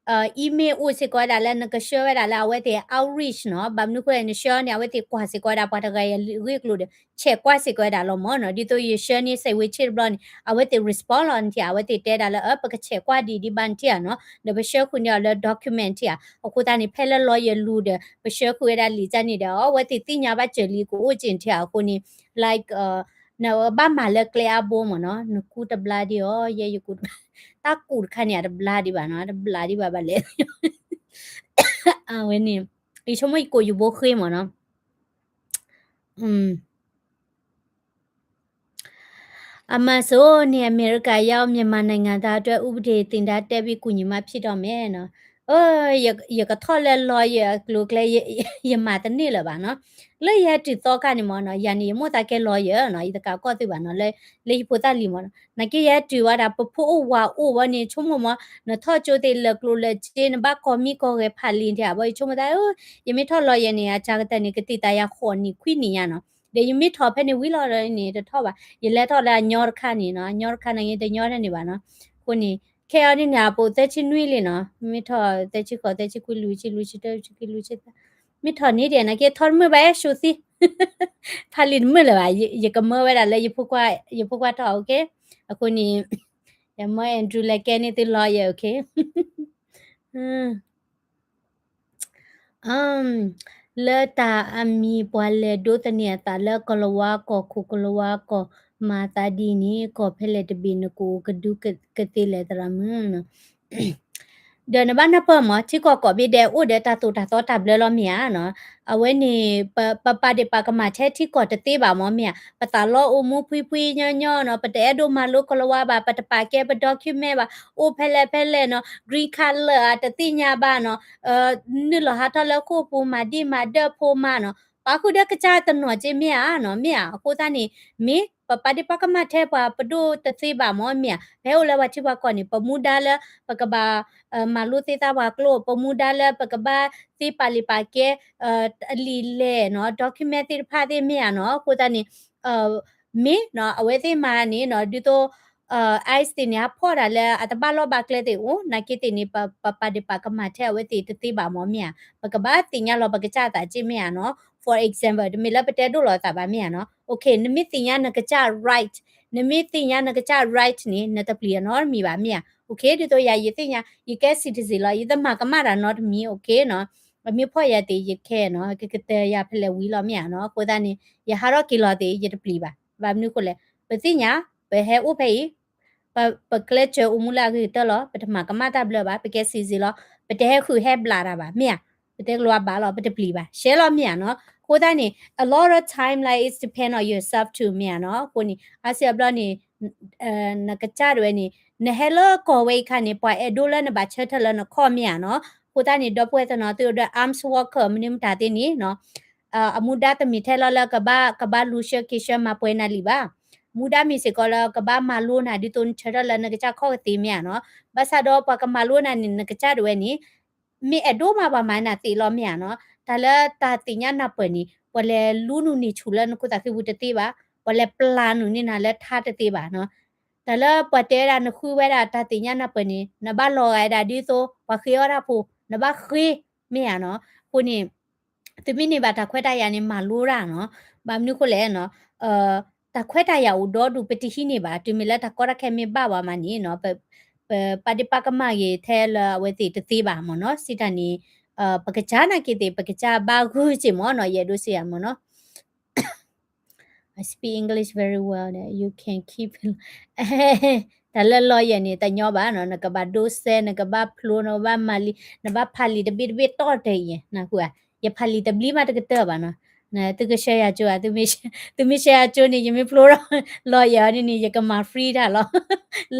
email အိၣ်စ့ၢ်ကီးဝဲဒၣ်လၢနကဆှၢဝဲဒၣ်လၢအဝဲသ့ၣ် outreach နီၤ, ဘၣ်မနုၤဃိလဲၣ် နဆှၢန့ၣ် အဝဲသ့ၣ်ကွၢ်စ့ၢ်ကီးဝဲဒၣ်ပှၤတဂၤအံၤအဂ့ၢ်အကျိၤဒီး ဆဲးကွၢ်စ့ၢ်ကီးဝဲဒၣ်လီၤမ့ၢ်နီၤ, ဒ်သိးယဆှၢန့ၢ် စဲးဝ့ၤဆ့တဘျီန့ၣ် အဝဲသ့ၣ် respond လီၤနထံၣ်ဧါ, အဝဲသ့ၣ်တဲဒၣ်လၢ အၢ ပကဆဲးကွၢ်ဒ်အံၤဒံးဘၣ်နထံၣ်ဧါနီၤ, ဒီးပဆှၢဃုာ်န့ၢ်အီၤလၢ document ထံၣ်ဧါ, အဃိသတးန့ၣ် ဖဲလၢ lawyer လူၤဒီး ပဆှၢဃုာ်ဝဲဒၣ်လံာ်ကန့ၣ်ဒီး အဝဲသ့ၣ်သ့ၣ်ညါဘၣ်စၢၤလံကအိၣ်က့ၤနထံၣ်ဧါ, အဃိန့ၣ် like နဘၣ်မၤလၢကျဲအါဘိမ့ၢ်နီၤ, နကူတဘျါဒံးအီၤ, ယဲယကူတဘျါ, တၢ်ကူတခါန့ၣ် အတဘျါဒံးဘၣ်နီၤ, တဘျါဒံးဘၣ်ဘၣ်လဲၣ်, အဝဲန့ၣ် ယဆိကမိၣ်ယကိးယဘိဃ့မ့ၢ်နီၤ, အမၤစိန့ၣ် အမဲရကၤ ရောက်မြန်မာနိုင်ငံသားအတွက် ဥပဒေသင်တန်းတက်ပြီး ကူညီမှဖြစ်တော့မယ်နီၤ, ယကထီၣ်လၢ lawyer အကျိၤအကျဲ ယမၤတန့ၢ်လၢၤဘၣ်နီၤ, လၢယဟဲတုၤသီခါန့ၣ်မ့ၢ်နီၤ, ယၤန့ၣ် ယမိၢ်သးကဲ lawyer နီၤ, ယတကးကီၢ်သုဘၣ်နီၤ, လၢယဖိသၣ်လံၤမ့ၢ်နီၤ, နာ်က့ယဟဲတုၤဝဲဒၣ် ပဖိအိၣ်ဝၤအိၣ်ဝဲန့ၣ် ဆိကမိၣ်မ့ၢ် နထီၣ်ကၠိသ့ၣ်လၢာ်ကျိၤလၢာ်စ့ နဘၣ်ကီၤမံကီၤဂဲၤဖးလံာ်ထံဧါ, ဘၣ်ယဆိကမိၣ်သး ယမ့ၢ်ထီၣ် lawyer န့ၣ် အစှၤကတၢၢ်န့ၣ် ကသံၣ်သးယၤဃိးနံၣ်ခွံနံၣ်ညါနီၤ, ဒီးယမ့ၢ်ထီၣ်ဖဲန့ၣ်ဝံၤလီၤဒီးန့ၣ် တထီၣ်ဘၣ်, ယလဲၤထီၣ်လၢအညီတခါန့ၣ်နီၤ, အညီတခါန့ၣ် တညီတန့ၣ်ဘၣ်နီၤ, အဃိန့ၣ် ခဲအံၤန့ၣ် အပိာ်သၢဆံနွံလံနီၤ, မ့ၢ်ထီၣ်သၢဆံဃိး သၢဆံခွံ လွံၢ်ဆံ လွံၢ်ဆံတၢ လွံၢ်ဆံခံ လွံၢ်ဆံသၢ, မ့ၢ်ထီၣ်န့ၣ်ဒဲး နာ်က့ထီၣ်တမုာ်ဘၣ် ရှုံးသံ ဖးလံာ်တမုာ်လၢၤဘၣ်, ယကမၢဝဲဒၣ်လၢ ယဖိခွါထီၣ် okay, အဃိန့ၣ် ယမၢ Andrew လဲၤကဲန့ၢ်သု lawyer, okay. လၢတၢ်အမံၤပှၤလဲၤဒိသန့ၤအသးလၢကလၤဝါကီၢ် ခိၣ်ကလၤဝါကီၢ် မၤသးဒ်န့ၣ် ကီၢ်ဖဲလဲၣ်တဘ့ၣ် နကအိၣ်ကဒုကသ့လဲၣ် သရၣ်မုၣ်နီၤ. ဒီးနဘၣ်နၢ်ပၢၢ်မး ထံကီၢ်ကိးဘ့ၣ်ဒဲးအိၣ်ဒီးတၢ်သိၣ်တၢ်သီတၢ်ဘျၢလီၤမ့ၢ်ဧါနီၤ. အဝဲန့ၣ် ပပာ်ဒ့ၣ်ပာ်ကမၣ်ထဲထံကီၢ်တသ့ဘၣ်မးမ့ၢ်ဧါ. ပသးလီအိၣ်မူဖှံဖှံညီညီနီၤ, ပတအဲၣ်ဒိးမၤလိကလၤဝါဘၣ်, ပတပာ်ကဲပ document ဘၣ်, အိၣ်ဖဲလဲၣ်ဖဲလဲၣ်နီၤ, green card လၢာ်ဧါ တသ့ၣ်ညါဘၣ်နီၤ, နုာ်လီၤဟးထီၣ်လၢဃိာ်ပူၤ မၤဒံၣ်မၤဒၢၣ်ဖိမးနီၤ, ပာ်ဃုာ်ဒီးကစၢ်တနီၤက့မ့ၢ်ဧါနီၤ, မ့ၢ်ဧါ. အဃိသတးန့ၣ် မ့ၢ်ပပာ်ဒ့ၣ်ပာ်ကမၣ်ထဲပှၤပဒိၣ်တသ့ဘၣ်မးမ့ၢ်ဧါ. ပဟဲအိၣ်လၢပှၤထံပှၤကီၢ်န့ၣ် ပမူဒါလၢပကဘၣ် မၤလိသ့သၣ်ပှၤကျိာ်, ပမူဒါလၢပကဘၣ်သ့ပာ်လံာ်ပာ်ကဲ အလံာ်လဲၢ်နီၤ, document သ့ၣ်တဖၣ်သ့ၣ်မ့ၢ်ဧါနီၤ. အဃိသတးန့ၣ် မ့ၢ်နီၤ အဝဲသ့ၣ်မၤန့ၣ်နီၤ ဒ်သိး ICE သ့ၣ်န့ၣ် ဟးဖီၣ်တၢ်လၢအတဘၣ်လီၢ်ဘၣ်ကျဲသ့ၣ်အိၣ်, နာ်က့သ့ၣ်န့ၣ် ပပာ်ဒ့ၣ်ပာ်ကမၣ်ထဲအဝဲသ့ၣ်တသ့ဘၣ်မးမ့ၢ်ဧါ. ပကဘၣ်သ့ၣ်ညါလီၤပကစၢ်သးက့မ့ၢ်ဧါနီၤ. For example တမ့ၢ်လၢပတဲဒိၣ်လီၤသးဘၣ်မ့ၢ်ဧါနီၤ. Okay နမ့ၢ်သ့ၣ်ညါနကစၢ် right, နမ့ၢ်သ့ၣ်ညါနကစၢ် right န့ၣ် နတပျံၤအနီတမံၤဘၣ်မ့ၢ်ဧါ. Okay ဒ်သိးယၤ ယသ့ၣ်ညါ ယကဲ citizen လီၤ, ယတမၤကမၣ်တၢ်နီတမံၤ okay နီၤ. မ့ၢ်ဖီၣ်ယၤသ့ၣ် ယခဲနီၤ, ကကတၢၢ်ယၤဖဲလဲၣ်ဝံၤလီၤမ့ၢ်ဧါနီၤ. အဃိသတးန့ၣ် ယဟးထီၣ်က့ၤလီၤသ့ၣ် ယတပျံၤဘၣ်. ဘၣ်မနုၤဃိလဲၣ်, ပသ့ၣ်ညါ ပဟဲအိၣ်ဖဲအံၤ ပကျဲးစၢးအိၣ်မူလၢအဂ့ၤကတၢၢ်လီၤ, ပတမၤကမၣ်တၢ်ဘျၢဘၣ်, ပကဲ citizen လီၤ, ပတဟဲဃုာ်ဟဲဘျးတၢ်ဘၣ် မ့ၢ်ဧါ, ပတဲကလီၤဘၣ်လီၤ, ပတပျံၤဘၣ်, ရှဲလီၤမ့ၢ်ဧါနီၤ. အဃိသတးန့ၣ် a lot of time like it depend on yourself too မ့ၢ်ဧါနီၤ. အဃိန့ၣ် အါစုအါဘျီန့ၣ် နကစၢ်ဒၣ်ဝဲန့ၣ် နဟဲလၢကီၢ်ဝဲအံၤခါန့ၣ် ပှၤအဲၣ်ဒိးလၢနဘၣ်ဆၢထၢၣ်လၢနခီၣ်မ့ၢ်ဧါနီၤ. အဃိသတးန့ၣ် ဒီပုၢ်ဝဲၢ်တနီၤသ့ၣ်အိၣ်ဒီး arms worker မနုၤမတၤသ့ၣ်န့ၣ်နီၤ အမူဒါတမ့ၢ်ထဲလီၤလၢကဘၣ် ကဘၣ်လူၤဆှၢက့ၤဆှၢမၤပှဲၤနၤလံဘၣ်. မူဒါမ့ၢ်စ့ၢ်ကီးလၢကဘၣ်မၤလိနၤ ဒ်သိးနဆၢထၢၣ်လၢနကစၢ်ခီၣ်ကသ့မ့ၢ်ဧါနီၤ. ဘၣ်ဆၣ်ဒီးပှၤကမၤလိနၤန့ၣ် နကစၢ်ဒၣ်ဝဲန့ၣ် မ့ၢ်အဲၣ်ဒိးမးပှၤမၤနၤသ့လီၤမ့ၢ်ဧါနီၤ. တၢ်လၢတၢ်သ့ၣ်ညါနၢ်ပၢၢ်န့ၣ် ပှၤလဲၤလူနုာ်န့ၢ်ဆူၣ်လၢနခိၣ်သးဃံပူၤတသ့ဘၣ်, ပှၤလဲၤပျၢ်နုာ်န့ၢ်နၤလၢထါတသ့ဘၣ်နီၤ. တၢ်လၢပှၤတဲဝဲဒၣ်နဃုဝဲဒၣ်တၢ်သ့ၣ်ညါနၢ်ပၢၢ်န့ၣ် နဘၣ်လီၤဂာ်ဝဲဒၣ်ဒ်သိးပှၤဃ့အီၣ်တၢ်ဖိ တဘၣ်ဃ့မ့ၢ်ဧါနီၤ. အဃိန့ၣ် သုမ့ၢ်န့ၢ်ဘၣ်တၢ်ခွဲးတၢ်ယာ်န့ၣ် မၤလိတၢ်နီၤ. ဘၣ်မနုၤဃိလဲၣ်နီၤ, တၢ်ခွဲးတၢ်ယာ်အိၣ်ဒီဒူၣ် ပတဟံးန့ၢ်ဘၣ်. တုၤမ့ၢ်လၢတၢ်ကီတၢ်ခဲမ့ၢ်ဘၣ်ဝဲမးန့ၣ်နီၤ, ပ ပပာ်ဒ့ၣ်ပာ်ကမၣ်ဂ့ၤထဲလၢအဝဲသ့ၣ်တသ့ဘၣ်မ့ၢ်နီၤ. စံးတၢ်န့ၣ် ပကစၢ်နာ်က့သ့ၣ် ပကစၢ်ဘၣ်ဂုာ်စ့ၢ်မ့ၢ်နီၤ, ယအဲၣ်ဒိးစံးယၤမ့ၢ်နီၤ. I speak English very well ဒီး you can keep တၢ်လၢ lawyer န့ၣ် တညီဘၣ်နီၤ, နကဘၣ်ဒိစဲး, နကဘၣ်ဖျိ, နကဘၣ်မၤလံ, နဘၣ်ဖးလံာ်တဘ့ၣ်တဘ့ၣ်တီၢ်တၢ်အံၤ, နဃုဧါ, ယဖးလံာ်တဘျီမးတကတၢၢ်ဘၣ်နီၤ. သုကဆှၢယၤကၠိဧါ, သုမ့ၢ်ဆှၢယၤကၠိန့ၣ် ယမ့ၢ်ဖျိထီၣ် lawyer န့ၣ်န့ၣ် ယကမၤ free တၢ်လီ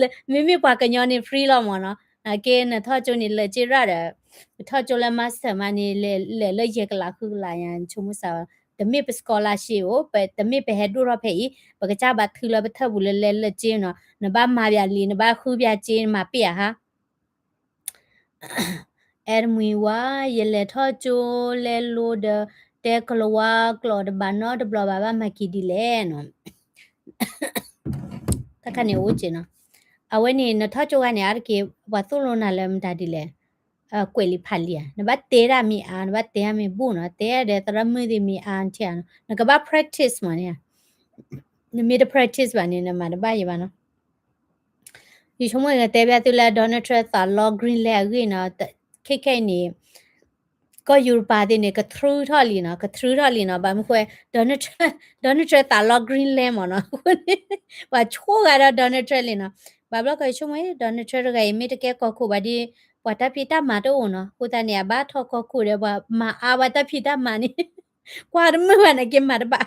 ၤ. မ့မ့ၢ်ပှၤကညီန့ၣ် free လီၤမ့ၢ်နီၤ. နာ်က့နထီၣ်ကၠိန့ၣ် လၢာ်က့ရၣ်ဒီး ပထီၣ်ကၠိလၢ master မးန့ၣ် လဲၤလၢယဲၢ်ကလးဃုကလးယါ ဆိကမိၣ်စၢ်ဝဲ, တမ့ၢ်ပ scholarship အိၣ်, တမ့ၢ်ပဟဲဒိၣ်ထီၣ်ဖဲအံၤ, ပကစၢ်ဘၣ်ထုးလၢပထၢၣ်ပူၤလၢလဲၤလၢာ်က့နီၤ, နဘၣ်မၤပၠးလံာ်, နဘၣ်ဃုပၠးက့, နမၤပ့ၢ်ယါဟါ အဲၣ်မွံဝါ, ယလဲၤထီၣ်ကၠိလဲၤလိၤဒီး တဲကလၤဝါကျိာ်တဘၣ်နီတဘျီဘၣ်, ဘၣ်မၤက့ၤဒ်လဲၣ်နီၤ. တၢ်ခါန့ၣ်အိၣ်က့နီၤ. အဝဲန့ၣ် နထီၣ်ကၠိဂၤန့ၣ် အါတက့ၢ် ပှၤသိၣ်လိနၤလၢမတၤဒ်လဲၣ်, ကွဲးလံာ်ဖးလံာ်ဧါ, နဘၣ်တဲဒၣ်မ့ၢ်အါ, နဘၣ်တဲဒၣ်မ့ၢ်ဘူၣ်နီၤ, တဲဒၣ်ဒီးသရၣ်မုၣ်သ့ၣ်မ့ၢ်အါထံဧါနီၤ, နကဘၣ် practice မးန့ၣ်, နမ့ၢ်တ practice ဘၣ်န့ၣ် နမၤတဘၣ်ယံၤဘၣ်နီၤ. ယဆိကမိၣ်ကတဲဘၣ်သုလၢ Donald Trump သးလီ Greenland အဂ့ၢ်နီၤ, ခဲခဲအံၤန့ၣ် ကီၢ်ယူရပၤသ့ၣ်န့ၣ် ကထြူထီၣ်လံနီၤ, ကထြူထီၣ်လံနီၤ, ဘၣ်မနုၤဃိ Donald Trump သးလီ Greenland မ့ၢ်နီၤ, အဃိန့ၣ် ပှၤဆိၣ်ဂၤဒီး Donald Trump လံနီၤ, ဘၣ်ဘျီကီးယဆိကမိၣ် Donald Trump တဂၤအံၤ မ့ၢ်တကဲကီၢ်ခိၣ်ဘၣ်ဒီး ပှၤတၢ်ဖံးတၢ်မၤတအိၣ်နီၤ, အဃိသတးန့ၣ် အဘၣ်ထီၣ်ကီၢ်ခိၣ်ဒီး ပှၤမၤအါပှၤတၢ်ဖံးတၢ်မၤန့ၣ် ကွၢ်တမုာ်ဘၣ်န့ၣ်က့ၤမၤတဘၣ်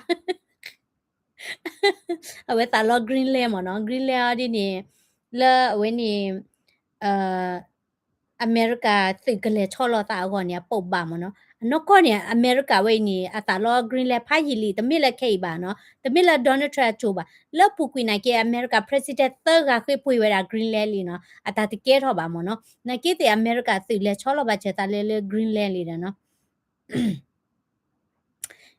အဝဲသးလီ Greenland မ့ၢ်နီၤ, Greenland အီၤဒ်န့ၣ် လၢအဝဲန့ၣ် အမဲရကၤသုးကလဲၤဆီလီၤသးအဂီၢ်န့ၣ် အပိာ်ဘၣ်မ့ၢ်နီၤ, အနီၢ်ကီၢ်န့ၣ် အမဲရကၤဝဲအံၤန့ၣ် အသးလီ Greenland ဖးယံာ်လံ, တမ့ၢ်လၢခဲအံၤဘၣ်နီၤ, တမ့ၢ်လၢ Donald Trump အကၠိဘၣ်, လၢအပူၤကွံာ်နာ်က့ အမဲရကၤ president သၢဂၤဃ့ပှ့ၤဝဲဒၣ် Greenland လံနီၤ, အတၢ်တကဲထီၣ်ဘၣ်မ့ၢ်နီၤ, နာ်က့သ့ၣ်အမဲရကၤသုးလဲၤဆီလီၤဘၣ်စၢၤသးလၢလၢ Greenland လံဒီးနီၤ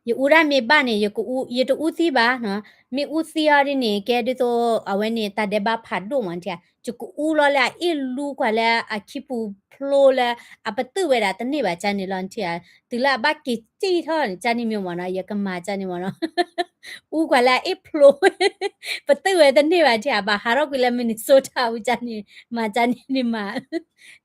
ယအူဒၣ်မ့ၢ်ဘၣ်န့ၣ် ယတအူသံဘၣ်နီၤ, မ့ၢ်အူသံအီၤဒ်န့ၣ် ကဲဒ်သိးအဝဲန့ၣ် တၢ်ဒဲးဘးဖးဒိၣ်မ့ၢ်ထံဧါ, ယကအူလီၤလၢအအ့ၣ်လူကွၢ်လၢအခံပူၤဖျိလၢ အပတုာ်ဝဲဒၣ်တန့ၢ်ဘၣ်ကန့ၣ်လီၤထံဧါ, တုၤလၢအဘၣ်က့ၤစံၣ်ထီၣ်န့ၣ် ကန့ၣ်မ့ၢ်မ့ၢ်နီၤ, ယကမၤကန့ၣ်မ့ၢ်နီၤ အူကွၢ်လၢအအ့ၣ်ဖျိ ပတုာ်ဝဲတန့ၢ်ဘၣ်ထံဧါ, ဘၣ်ဟးထီၣ်ကွံာ်လၢ Minnesota အူကန့ၣ် မၤကန့ၣ်န့ၣ်မၤ,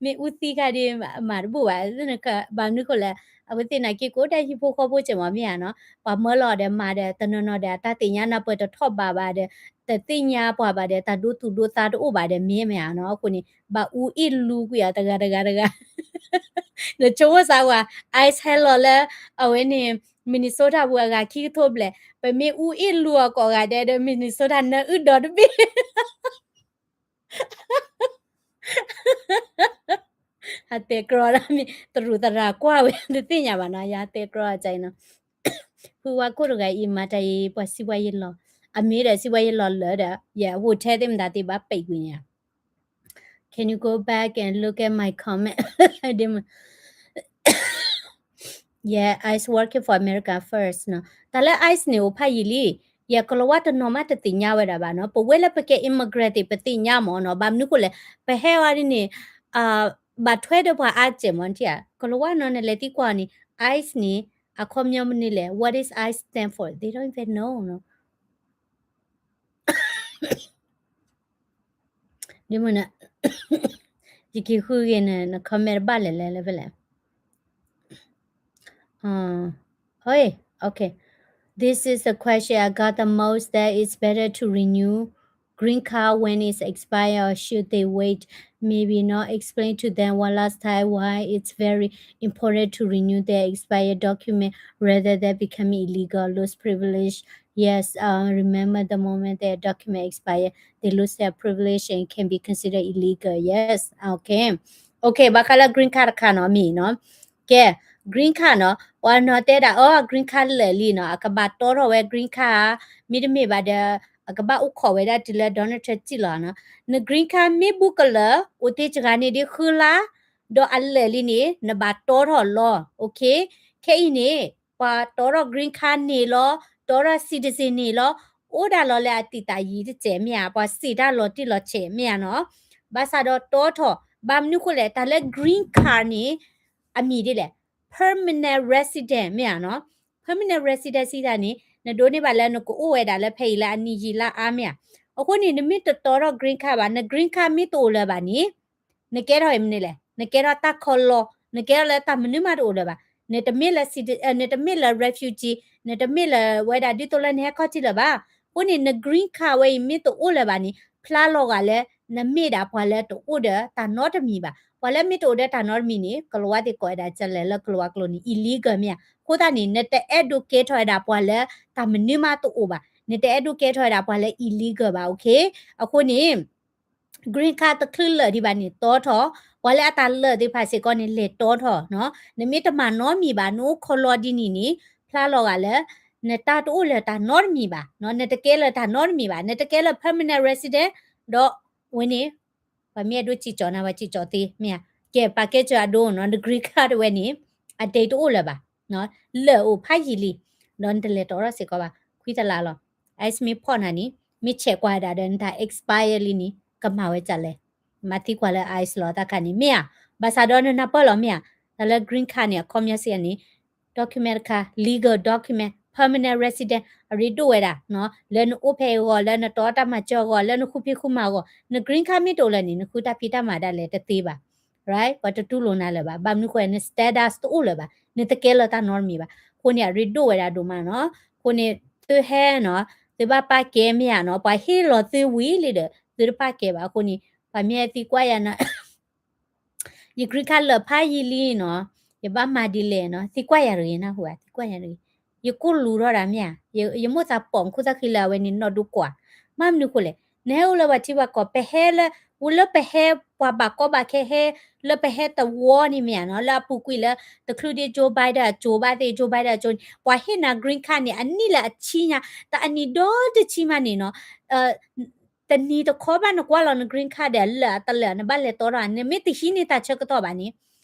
မ့ၢ်အူသံခါဒ်မၤတဘူၣ်ဘၣ်, ဘၣ်မနုၤဃိလဲၣ်, အဝဲသ့ၣ်နာ်က့ကိးဒၣ်ဟံၣ်ဖိဃီဖိစ့ၢ်မ့ၢ်မ့ၢ်ဧါနီၤ, ပှၤမၢလီၤဒီးမၤဒီး တနီၤနီၤဒီး တၢ်သ့ၣ်ညါနၢ်ပၢၢ်တထီၣ်ဘးဘၣ်ဒီး တသ့ၣ်ညါပှၤဘၣ်ဒီး တၢ်ဒိသူၣ်ဒိသးတအိၣ်ဘၣ်ဒီး မ့ၢ်မ့ၢ်ဧါနီၤ, အဃိန့ၣ် ဘၣ်အူအ့ၣ်လူကွံာ်အီၤတဂၤတဂၤတဂၤ နဆိကမိၣ်စၢ်ဝဲ ICE ဟဲလီၤလၢ အဝဲန့ၣ် Minnesota ပူၤအဂၤခံကထိဘျဲၣ်, ပမ့ၢ်အူအ့ၣ်လူအီၤကိးဂၤဒဲးဒီး Minnesota နၢအုၣ်ဒီတဘ့ၣ် ဟးတဲကြီဒၣ်မ့ၢ် တရူးသရၣ်ကွၢ်ဝဲ တသ့ၣ်ညါဘၣ်နီၤ, ယဟးတဲကြီအီၤကန့ၣ်နီၤ, ဖုဝါခိၣ်တဂၤအံၤ မၤတၢ်အံၤ ပှၤစံးပှၤယလီၤ, အမ့ၢ်ဒီးစံးပှၤယလီၤလၢာ်ဒီး ယ hotel သ့ၣ်မတၤသ့ၣ်ဘၣ်ပံးကွံာ်န့ၣ် Can you go back and look at my comment? ဒ်မ Yeah, ICE working for America first နီၤ, တၢ်လၢ ICE န့ၣ်အိၣ်ဖးယံာ်လံ, ယကလီၤဝါတနီၤမးတသ့ၣ်ညါဝဲဒၣ်ဘၣ်နီၤ, ပဝဲလၢပကဲ immigrant သ့ၣ် ပသ့ၣ်ညါမ့ၢ်နီၤ, ဘၣ်မနုၤဃိလဲၣ်, ပဟဲအီၤဒ်န့ၣ် ဘၣ်ထွဲဒီးပှၤအါစဲးမ့ၢ်ထံဧါ, ကလီၤဝါနီၤ နလဲၤသံကွၢ်န့ၣ် ICE န့ၣ် အခီပညီမနုၤလဲၣ်, what is ICE stand for? They don't even know နီၤ ဒ်မနုၤ ယက့ၤဃုဂ့ၤန့ၣ် န comment ဘၣ်လဲၣ်လဲၣ်လဲၣ်ဖဲလဲၣ် Hey, okay. This is the question I got the most, that it's better to renew green card when it's expired, or should they wait? Maybe not explain to them one last time why it's very important to renew their expired document rather than becoming illegal, lose privilege. Yes, uh, remember the moment their document expire, they lose their privilege and can be considered illegal. Yes, okay. Okay, ဘၣ်ဃးလၢ green card တခါနီၤ မ့ၢ်နီၤ, ကဲ green card နီၤ, ပှၤနီၤတဲဒၣ်အီၤ green card လၢာ်လံနီၤ, အကဘၣ်တီထီၣ်ဝဲ green card မ့တမ့ၢ်ဘၣ်ဒီး အကဘၣ်အိၣ်ခိးဝဲဒၣ်တုၤလၢ Donald Trump စံၣ်လီၤနီၤ, န green card မ့ၢ်ဘူးကလၢာ် အိၣ်တ့ၢ်တဂၤန့ၣ်ဒ်ဃုလါ ဒီးအလၢာ်လံန့ၣ် နဘၣ်တီထီၣ်လီၤ. Okay, ခဲအံၤန့ၣ် ပှၤတီထီၣ် green card န့ၣ်လီၤ, တီထီၣ် citizen န့ၣ်လီၤ, အိၣ်ဒၣ်လီၤလၢအတံာ်တာ်ယံၤတစဲးမ့ၢ်ဧါ, ပှၤစံးတၢ်လီၤတံၢ်လီၤဆဲးမ့ၢ်ဧါနီၤ, ဘၣ်ဆၣ်ဒီးတီထီၣ်, ဘၣ်မနုၤဃိလဲၣ်, တၢ်လၢ green card န့ၣ် အမံၤဒ်လဲၣ်, permanent resident မ့ၢ်ဧါနီၤ. Permanent resident စံးတၢ်န့ၣ် နဒိးန့ၢ်ဘၣ်လၢနကအိၣ်ဝဲဒၣ်လၢဖဲအံၤလၢအနံၣ်ယံာ်လါအါမ့ၢ်ဧါ. အဃိန့ၣ် နမ့ၢ်တတီထီၣ် green card ဘၣ်, န green card မ့ၢ်တအိၣ်လၢၤဘၣ်န့ၣ် နကဲထီၣ်မနုၤလဲၣ်, နကဲထီၣ်တၢ်ခီလီ, နကဲထီၣ်လၢတၢ်မနုၤမးတအိၣ်လၢၤဘၣ်, နတမ့ၢ်လၢ citi- နတမ့ၢ်လၢ refugee, နတမ့ၢ်လၢဝဲဒၣ်ဒ်သိးလၢနဟဲခီၣ်ထံးလၢၤဘၣ်. အဃိန့ၣ် န green card ဝဲအံၤမ့ၢ်တအိၣ်လၢၤဘၣ်န့ၣ် ဖျါလီၤဂာ်လၢ နမ့ၢ်ဒၣ်ပှၤလၢတအိၣ်ဒီးတၢ်နီတမံၤဘၣ်. ပှၤလၢမ့ၢ်တအိၣ်ဒီးတၢ်နီတမံၤန့ၣ် ကလၤဝါသ့ၣ်ကိးဝဲဒၣ်ကလဲၣ်လၢကလၤဝါကျိာ်န့ၣ် illegal မ့ၢ်ဧါ. အဃိသတးန့ၣ် နတအဲၣ်ဒိးကဲထီၣ်ဝဲဒၣ်ပှၤလၢတၢ်မနုၤမးတအိၣ်ဘၣ်, နတအဲၣ်ဒိးကဲထီၣ်ဝဲဒၣ်ပှၤလၢ illegal ဘၣ်, okay. အဃိန့ၣ် green card တချုးလၢာ်ဒံးဘၣ်န့ၣ် တီထီၣ်, ပှၤလၢအတၢ်လၢာ်သ့ၣ်တဖၣ်စ့ၢ်ကီးန့ၣ် လဲၤတီထီၣ်နီၤ. နမ့ၢ်တမၤနီတမံၤဘၣ်, နအိၣ်ခီလီဒ်န့ၣ်န့ၣ် ဖျါလီၤဂာ်လၢ နတၢ်တအိၣ်လၢတၢ်နီတမံၤဘၣ်, နတကဲလၢတၢ်နီတမံၤဘၣ်, နတကဲလၢ permanent resident, ဒီးဝဲန့ၣ် ပှၤမ့ၢ်အဲၣ်ဒိးစံၣ်ကၠီၤနၤ ပှၤစံၣ်ကၠီၤသ့ မ့ၢ်ဧါ. ကဲ ပာ်ကဲစၢၤအဒိနီၤ, န green card တဝဲန့ၣ် အ date တအိၣ်လၢၤဘၣ်, လၢာ်အိၣ်ဖးယံာ်လံ, ဒီးနတလဲၤတီထီၣ်စ့ၢ်ကီးဘၣ်, ခွံတလါလီၤ. ICE မ့ၢ်ဖီၣ်နၤန့ၣ် မ့ၢ်ဆဲးကွၢ်ဝဲဒၣ်ဒီး နတၢ် expire လံန့ၣ် ကမၤဝဲဒ်လဲၣ်. မၤသံကွၢ်လၢ ICE လီၤတၢ်ခါန့ၣ် မ့ၢ်ဧါ. ဘၣ်ဆၣ်ဒီးနနၢ်ပၢၢ်လီၤ မ့ၢ်ဧါ. တၢ်လၢ green card န့ၣ် အခီပညီစံးန့ၣ် document တခါ, legal document, permanent resident အရ့ဒိၣ်ဝဲဒၣ် လၢနအိၣ်ဖဲအဂီၢ်, လၢနတီတၢ်မၤစၢၤအဂီၢ်, လၢနဃုဖံးဃုမၤအဂီၢ်, န green card မ့ၢ်တအိၣ်လၢၤန့ၣ် နဃုတၢ်ဖံးတၢ်မၤဒၣ်လဲာ်တသ့ဘၣ်, right. ပှၤတတူၢ်လိာ်နၤလၢၤဘၣ်. ဘၣ်မနုၤဃိ န status တအိၣ်လၢၤဘၣ်, နတကဲလၢတၢ်နီတမံၤဘၣ်. အဃိန့ၣ် အရ့ဒိၣ်ဝဲဒၣ်ဒိၣ်မးနီၤ. အဃိန့ၣ် သုဟဲနီၤ, သုဘၣ်ပာ်ကဲ မ့ၢ်ဧါနီၤ, ပှၤဟ့ၣ်လီၤသုဝံၤလံဒီး သုတပာ်ကဲဘၣ်. အဃိန့ၣ် ပှၤမ့ၢ်သံကွၢ်ယၤနီၤ ယ green card လၢာ်ဖးယံာ်လံနီၤ, ယဘၣ်မၤဒ်လဲၣ်နီၤ, သံကွၢ်ယၤတဂ့ၤ နၢ်ဟူဧါ, သံကွၢ်ယၤတဂ့ၤ. ယကိၣ်လူၤထီၣ်ဒၣ် မ့ၢ်ဧါ, ယမိၣ်သးပိာ်မုၣ်ခိၣ်သၣ်ဃံလၢအဝဲန့ၣ် နီၢ်ဒိကွၢ်, မ့ၢ်မနုၤဃိလဲၣ်. နဟဲအိၣ်လၢပှၤထံပှၤကီၢ် ပဟဲလၢ အိၣ်လၢပဟဲပှၤဘၣ်ကီဘၣ်ခဲဟဲ လၢပဟဲတဝီန့ၣ် မ့ၢ်ဧါနီၤ, လၢအပူၤကွံာ်လၢ တချုးဒံး Joe Biden အစိၤဘၣ်သ့ၣ်, Joe Biden အစိၤန့ၣ် ပှၤဟ့ၣ်နၤ green card န့ၣ် အနံၣ်လၢအဆံညါ, တၢ်အနံၣ်ဒီတဆံမးန့ၣ်နီၤ တနံၤတခီဘၣ်နကွၢ်လီၤန green card ဒီးလၢာ်အတလၢာ် နဘၣ်လဲၤတီထီၣ်, နမ့ၢ်တဟံးန့ၢ်တၢ်ဆၢကတီၢ်ဘၣ်န့ၣ်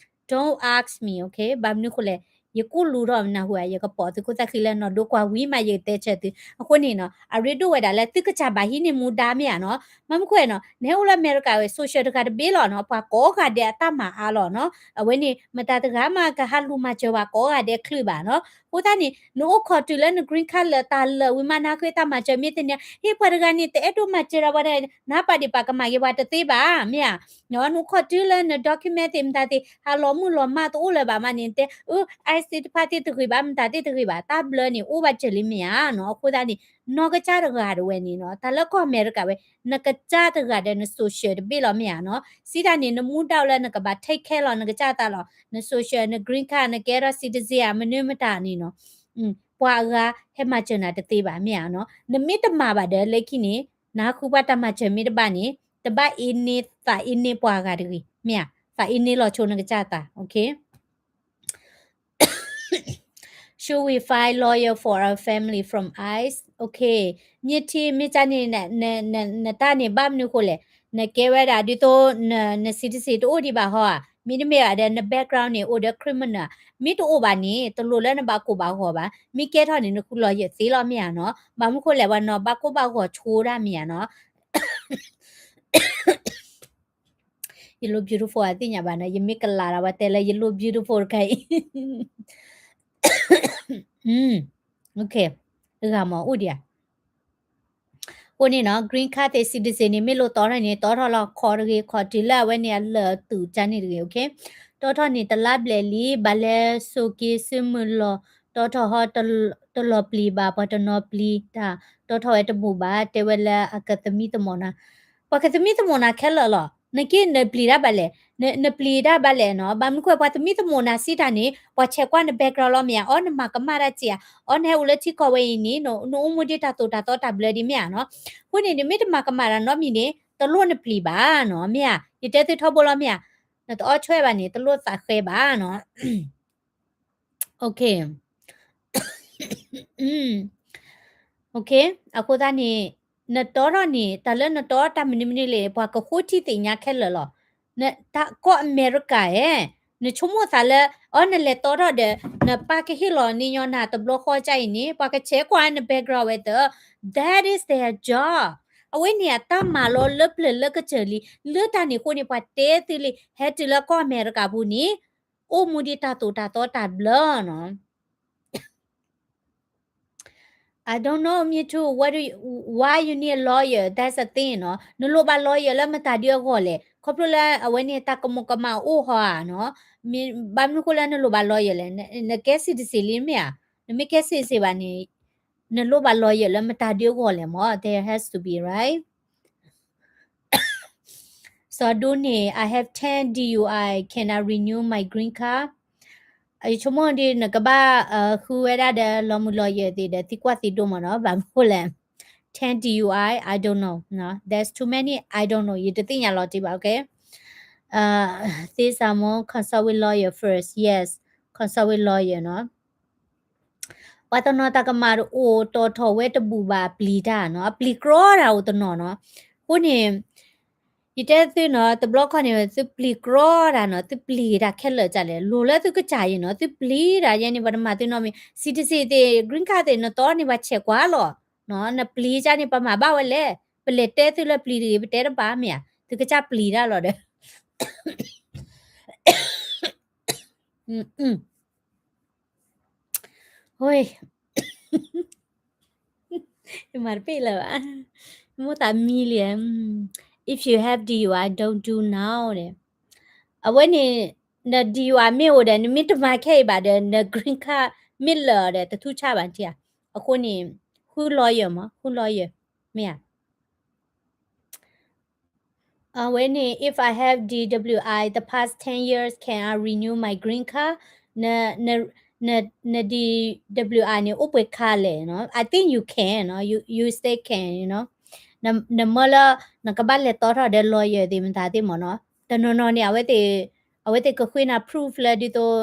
don't ask me, okay. ဘၣ်မနုၤဃိလဲၣ်, ယကိၣ်လူၤထီၣ် နၢ်ဟူဧါ, ယကပိာ်သုးခိၣ်သၣ်ဃံလၢ နီၢ်ဒိကွၢ်ဝံၤမး ယကတဲဆၢသု. အဃိန့ၣ်နီၤ အရ့ဒိၣ်ဝဲဒၣ်လၢသုကစၢ်ဘၣ်ဟံးန့ၢ်မူဒါ မ့ၢ်ဧါနီၤ. ဘၣ်မနုၤဃိနီၤ နဟဲအိၣ်လၢအမဲရကၤဝဲ social တဂၤတဘ့ၣ်လီၤနီၤ, ပှၤကိးဂၤဒဲးအတၢ်မၤအါလီၤနီၤ. အဝဲန့ၣ် မတၤတဂၤမးကဟးလူၤမၤစၢၤပှၤကိးဂၤဒဲးချုးဘၣ်နီၤ. အဃိသတးန့ၣ် နအိၣ်ခိးတုၤလၢန green card လၢာ်တၢ်လၢာ်ဝံၤမး နဃ့တၢ်မၤစၢၤမ့ၢ်သ့ၣ်ညါ, ဟ့ၣ်ပှၤတဂၤန့ၣ် တအဲၣ်ဒိးမၤစၢၤဒီးပှၤတဂၤ, နပာ်ဒံးပာ်ကမၣ်က့ၤပှၤတသ့ဘၣ် မ့ၢ်ဧါ. နအိၣ်ခိးတုၤလၢန document သ့ၣ်မတၤသ့ၣ် ဟးလီၤမုၢ်လီၤမၢ်တအိၣ်လၢၤဘၣ်မးန့ၣ် နတဲ အၢ ICE သ့ၣ်တဖၣ်သ့ၣ်တဂ့ၤဘၣ်, မတၤသ့ၣ်တဂ့ၤဘၣ်, တၢ်ဘျၢန့ၣ် အိၣ်ဘၣ်စၢၤလံမ့ၢ်ဧါနီၤ. အဃိသတးန့ၣ် နီၢ်ကစၢ်တဂၤတဝဲန့ၣ်နီၤ, တၢ်လၢကီၢ်အမဲရကၤဝဲ နကစၢ်တဂၤဒီးန social တဘ့ၣ်လီၤ မ့ၢ်ဧါနီၤ. စံးတၢ်န့ၣ် နမူဒါအိၣ်လၢနကဘၣ် take care လီၤ နကစၢ်သးလီၤ. န social, န green card, နကဲထီၣ် citizen ဧါ မနုၤမတၤန့ၣ်နီၤ, ပှၤအဂၤဟဲမၤစၢၤနၤတသ့ဘၣ် မ့ၢ်ဧါနီၤ. နမ့ၢ်တမၤဘၣ်ဒီး လၢခံန့ၣ် နဃုပှၤတၢ်မၤစၢၤမ့ၢ်တဘၣ်န့ၣ် တဘၣ်အ့န့သးအ့န့ပှၤအဂၤတဂ့ၤ မ့ၢ်ဧါ, သးအ့န့လီၤဆိနကစၢ်သး okay. Should we find lawyer for our family from ICE? Okay. မ့ၢ်ထံ မ့ၢ်ကၢ်န့ၣ် နတၢ်န့ၣ် ဘၣ်မနုၤဃိလဲၣ်. နကဲဝဲဒၣ်ဒ်သိး န citizen တအိၣ်ဒံးဘၣ်ဟီဧါ. မ့တမ့ၢ်ဘၣ်ဒီး န background န့ၣ် အိၣ်ဒီး criminal မ့ၢ်တအိၣ်ဘၣ်န့ၣ် တလိၣ်လၢနဘၣ်ကိၢ်ဘၣ်ဂီၤဘၣ်. မ့ၢ်ကဲထီၣ်န့ၣ် နဃုလီၤယဲၢ်သ့လီၤ မ့ၢ်ဧါနီၤ. ဘၣ်မနုၤဃိလဲၣ် ပှၤနီၤဘၣ်ကိၢ်ဘၣ်ဂီၤဆိဒၣ် မ့ၢ်ဧါနီၤ. ယလိၣ် beautiful အသ့ၣ်ညါဘၣ်နီၤ, ယမ့ၢ်ကလၤဒီး ပှၤတဲလၢယလိၣ် beautiful တခါအံၤ. Okay. ဂၤမၤအိၣ်ဒံးဧါ. အဃိန့ၣ်နီၤ green card သ့ၣ် citizen န့ၣ် မ့ၢ်လိၣ်တီထီၣ်န့ၣ် တီထီၣ်လီၤ ခိးတဂ့ၤ, ခိးတုၤလၢအဝဲန့ၣ်အလၢာ်အသူးကၢ်န့ၣ်တဂ့ၤ, okay. တီထီၣ်န့ၣ် တလါဘျဲၣ်လံ, ဘၣ်လဲၤစိာ်က့ၤစုမုၢ်လီၤ, တီထီၣ်ဟီ တလီၤပျံၤဘၣ်, ပှၤတနီၤပျံၤတၢ်, တီထီၣ်ဝဲတဘူၣ်ဘၣ်, တဲဝဲလၢအကသမံသမိးနၤ ပှၤကသမံသမိးနၤခဲလၢာ်လီၤ. နက့နပျံၤတၢ်ဘၣ်လဲၣ်, နပျံၤတၢ်ဘၣ်လဲၣ်နီၤ. ဘၣ်မနုၤဃိ ပှၤသမံသမိးနၤစံးတၢ်န့ၣ် ပှၤဆဲးကွၢ်န background လီၤ မ့ၢ်ဧါ. အီ နမၤကမၣ်တၢ်စ့ၢ်ဧါ. အီ နဟဲအိၣ်လၢထံကီၢ်ဝဲအံၤန့ၣ် နအိၣ်မူဒ်တၢ်သိၣ်တၢ်သီတၢ်ဘျၢဒံး မ့ၢ်ဧါနီၤ. အဃိန့ၣ် နမ့ၢ်တမၤကမၣ်တၢ်နီတမံၤန့ၣ် တလိၣ်နပျံၤဘၣ်နီၤ မ့ၢ်ဧါ. ယတဲသုထီဘိလီၤ မ့ၢ်ဧါ. နတအီၣ်ဆွဲဘၣ်န့ၣ် တလိၣ်သးဃဲဘၣ်နီၤ. Okay. Okay, အဃိသတးန့ၣ် နတီထီၣ်န့ၣ် တၢ်လၢနတီတၢ်မနုၤမနုၤလဲၣ် ပှၤကဃိထံသ့ၣ်ညါခဲလၢာ်လီၤ. တၢ်ကီၢ်အမဲရကၤဧၢ, နဆိကမိၣ်သးလၢ အီ နလဲၤတီထီၣ်ဒီး နပၢ်ကဟ့ၣ်လီၤန့ၢ်ညီနၤတဘျီဃီကၢ်အံၤန့ၣ် ပှၤကဆဲးကွၢ်န background ဝဲသၢ, that is their job. အဝဲန့ၣ်အတၢ်မၤလီၤလၢပျၢၤလၢကစၢၢ်လံ. လၢတၢ်န့ၣ်အဃိန့ၣ် ပှၤတဲသုလံ ဟဲတုၤလၢကီၢ်အမဲရကၤပူၤန့ၣ် အိၣ်မူဒ်တၢ်သိၣ်တၢ်သီတၢ်ဘျၢနီၤ. I don't know me too. What do you, why you need a lawyer? That's the thing နီၤ. နလိၣ်ဘၣ် lawyer လၢမတၤဒုအဂီၢ်လဲၣ်. ခီဖျိလၢအဝဲန့ၣ်တၢ်ကမူၤကမၣ်အိၣ်ဟီဧါနီၤ. ဘၣ်မနုၤဃိလၢနလိၣ်ဘၣ် lawyer လဲၣ်. နကဲ citizen လံမ့ၢ်ဧါ. နမ့ၢ်ကဲ citizen ဘၣ်န့ၣ် နလိၣ်ဘၣ် lawyer လၢမတၤဒုအဂီၢ်လဲၣ်မၢ်. There has to be, right? စီၤဒူန့ၣ် I have ten D U I, can I renew my green card? ယဆိကမိၣ်ဒ်နကဘၣ်ဃုဝဲဒၣ်ဒီးလီၤမုၢ်လီၤယဲၢ်သ့ၣ်ဒီးသံကွၢ်သံဒိၣ်မၢ်နီၤ, ဘၣ်မနုၤလဲၣ်. ten D U I, I don't know. There's too many, I don't know. ယတသ့ၣ်ညါလီၤတံၢ်ဘၣ်, okay? This someone consult with lawyer first. Yes, consult with lawyer နီၤ. ပှၤတနီၤတၢ်ကမၣ်တအိၣ်တီၢ်ထီၣ်ဝဲတဘူၣ်ဘၣ် ပျံၤတၢ်နီၤ, အပျံၤကြီတၢ်အိၣ်တနီၤနီၤ. အဃိန့ၣ် ယတဲသုနီၤ, တဘျီခီန့ၣ် သုပျံၤကြီတၢ်နီၤ, သုပျံၤတၢ်ခဲလၢာ်ဒ်လဲၣ်, လိၤလၢသုကစၢ်အံၤနီၤ, သုပျံၤတၢ်ယဲန့ၣ် ပှၤတမၤသုနီတမံၤ, citizen သ့ၣ် green card သ့ၣ် နတီန့ၣ် ပှၤဆဲးကွၢ်လီၤ. နပျံၤကၢ်န့ၣ် ပှၤမၤဘၣ်ဝဲလဲၣ်, ပလဲၤတဲသုလၢပျံၤတဂ့ၤ ပတဲတဘၣ်မ့ၢ်ဧါ, သုကစၢ်ပျံၤတၢ်လီၤဒီး ယမၤတပ့ၢ်လၢၤဘၣ်, မိၢ်သးမံလံ, if you have D U I, don't do now အဝဲန့ၣ် န D U I မ့ၢ်အိၣ်ဒီး နမ့ၢ်တမၤခဲအံၤဘၣ်ဒီး န green card မ့ၢ်လၢာ်ဒီး တထူၣ်ဆၣ်ဘၣ်ထံၣ်ဧါ. အဃိန့ၣ် ဃု lawyer မး, ဃု lawyer မ့ၢ်ဧါ. အဝဲန့ၣ် if I have D W I the past ten years, can I renew my green card? န န န DWI န့ၣ် အိၣ်ပှဲၤခါလဲၣ်နီၤ. I think you can, you, you still can, you know. နမၢလၢ နကဘၣ်လဲၤတီထီၣ်ဒီး lawyer သ့ၣ်မတၤသ့ၣ်မၢ်နီၤ. တနီၤနီၤန့ၣ် အဝဲသ့ၣ်ကဃ့နၤ proof လၢဒ်သိး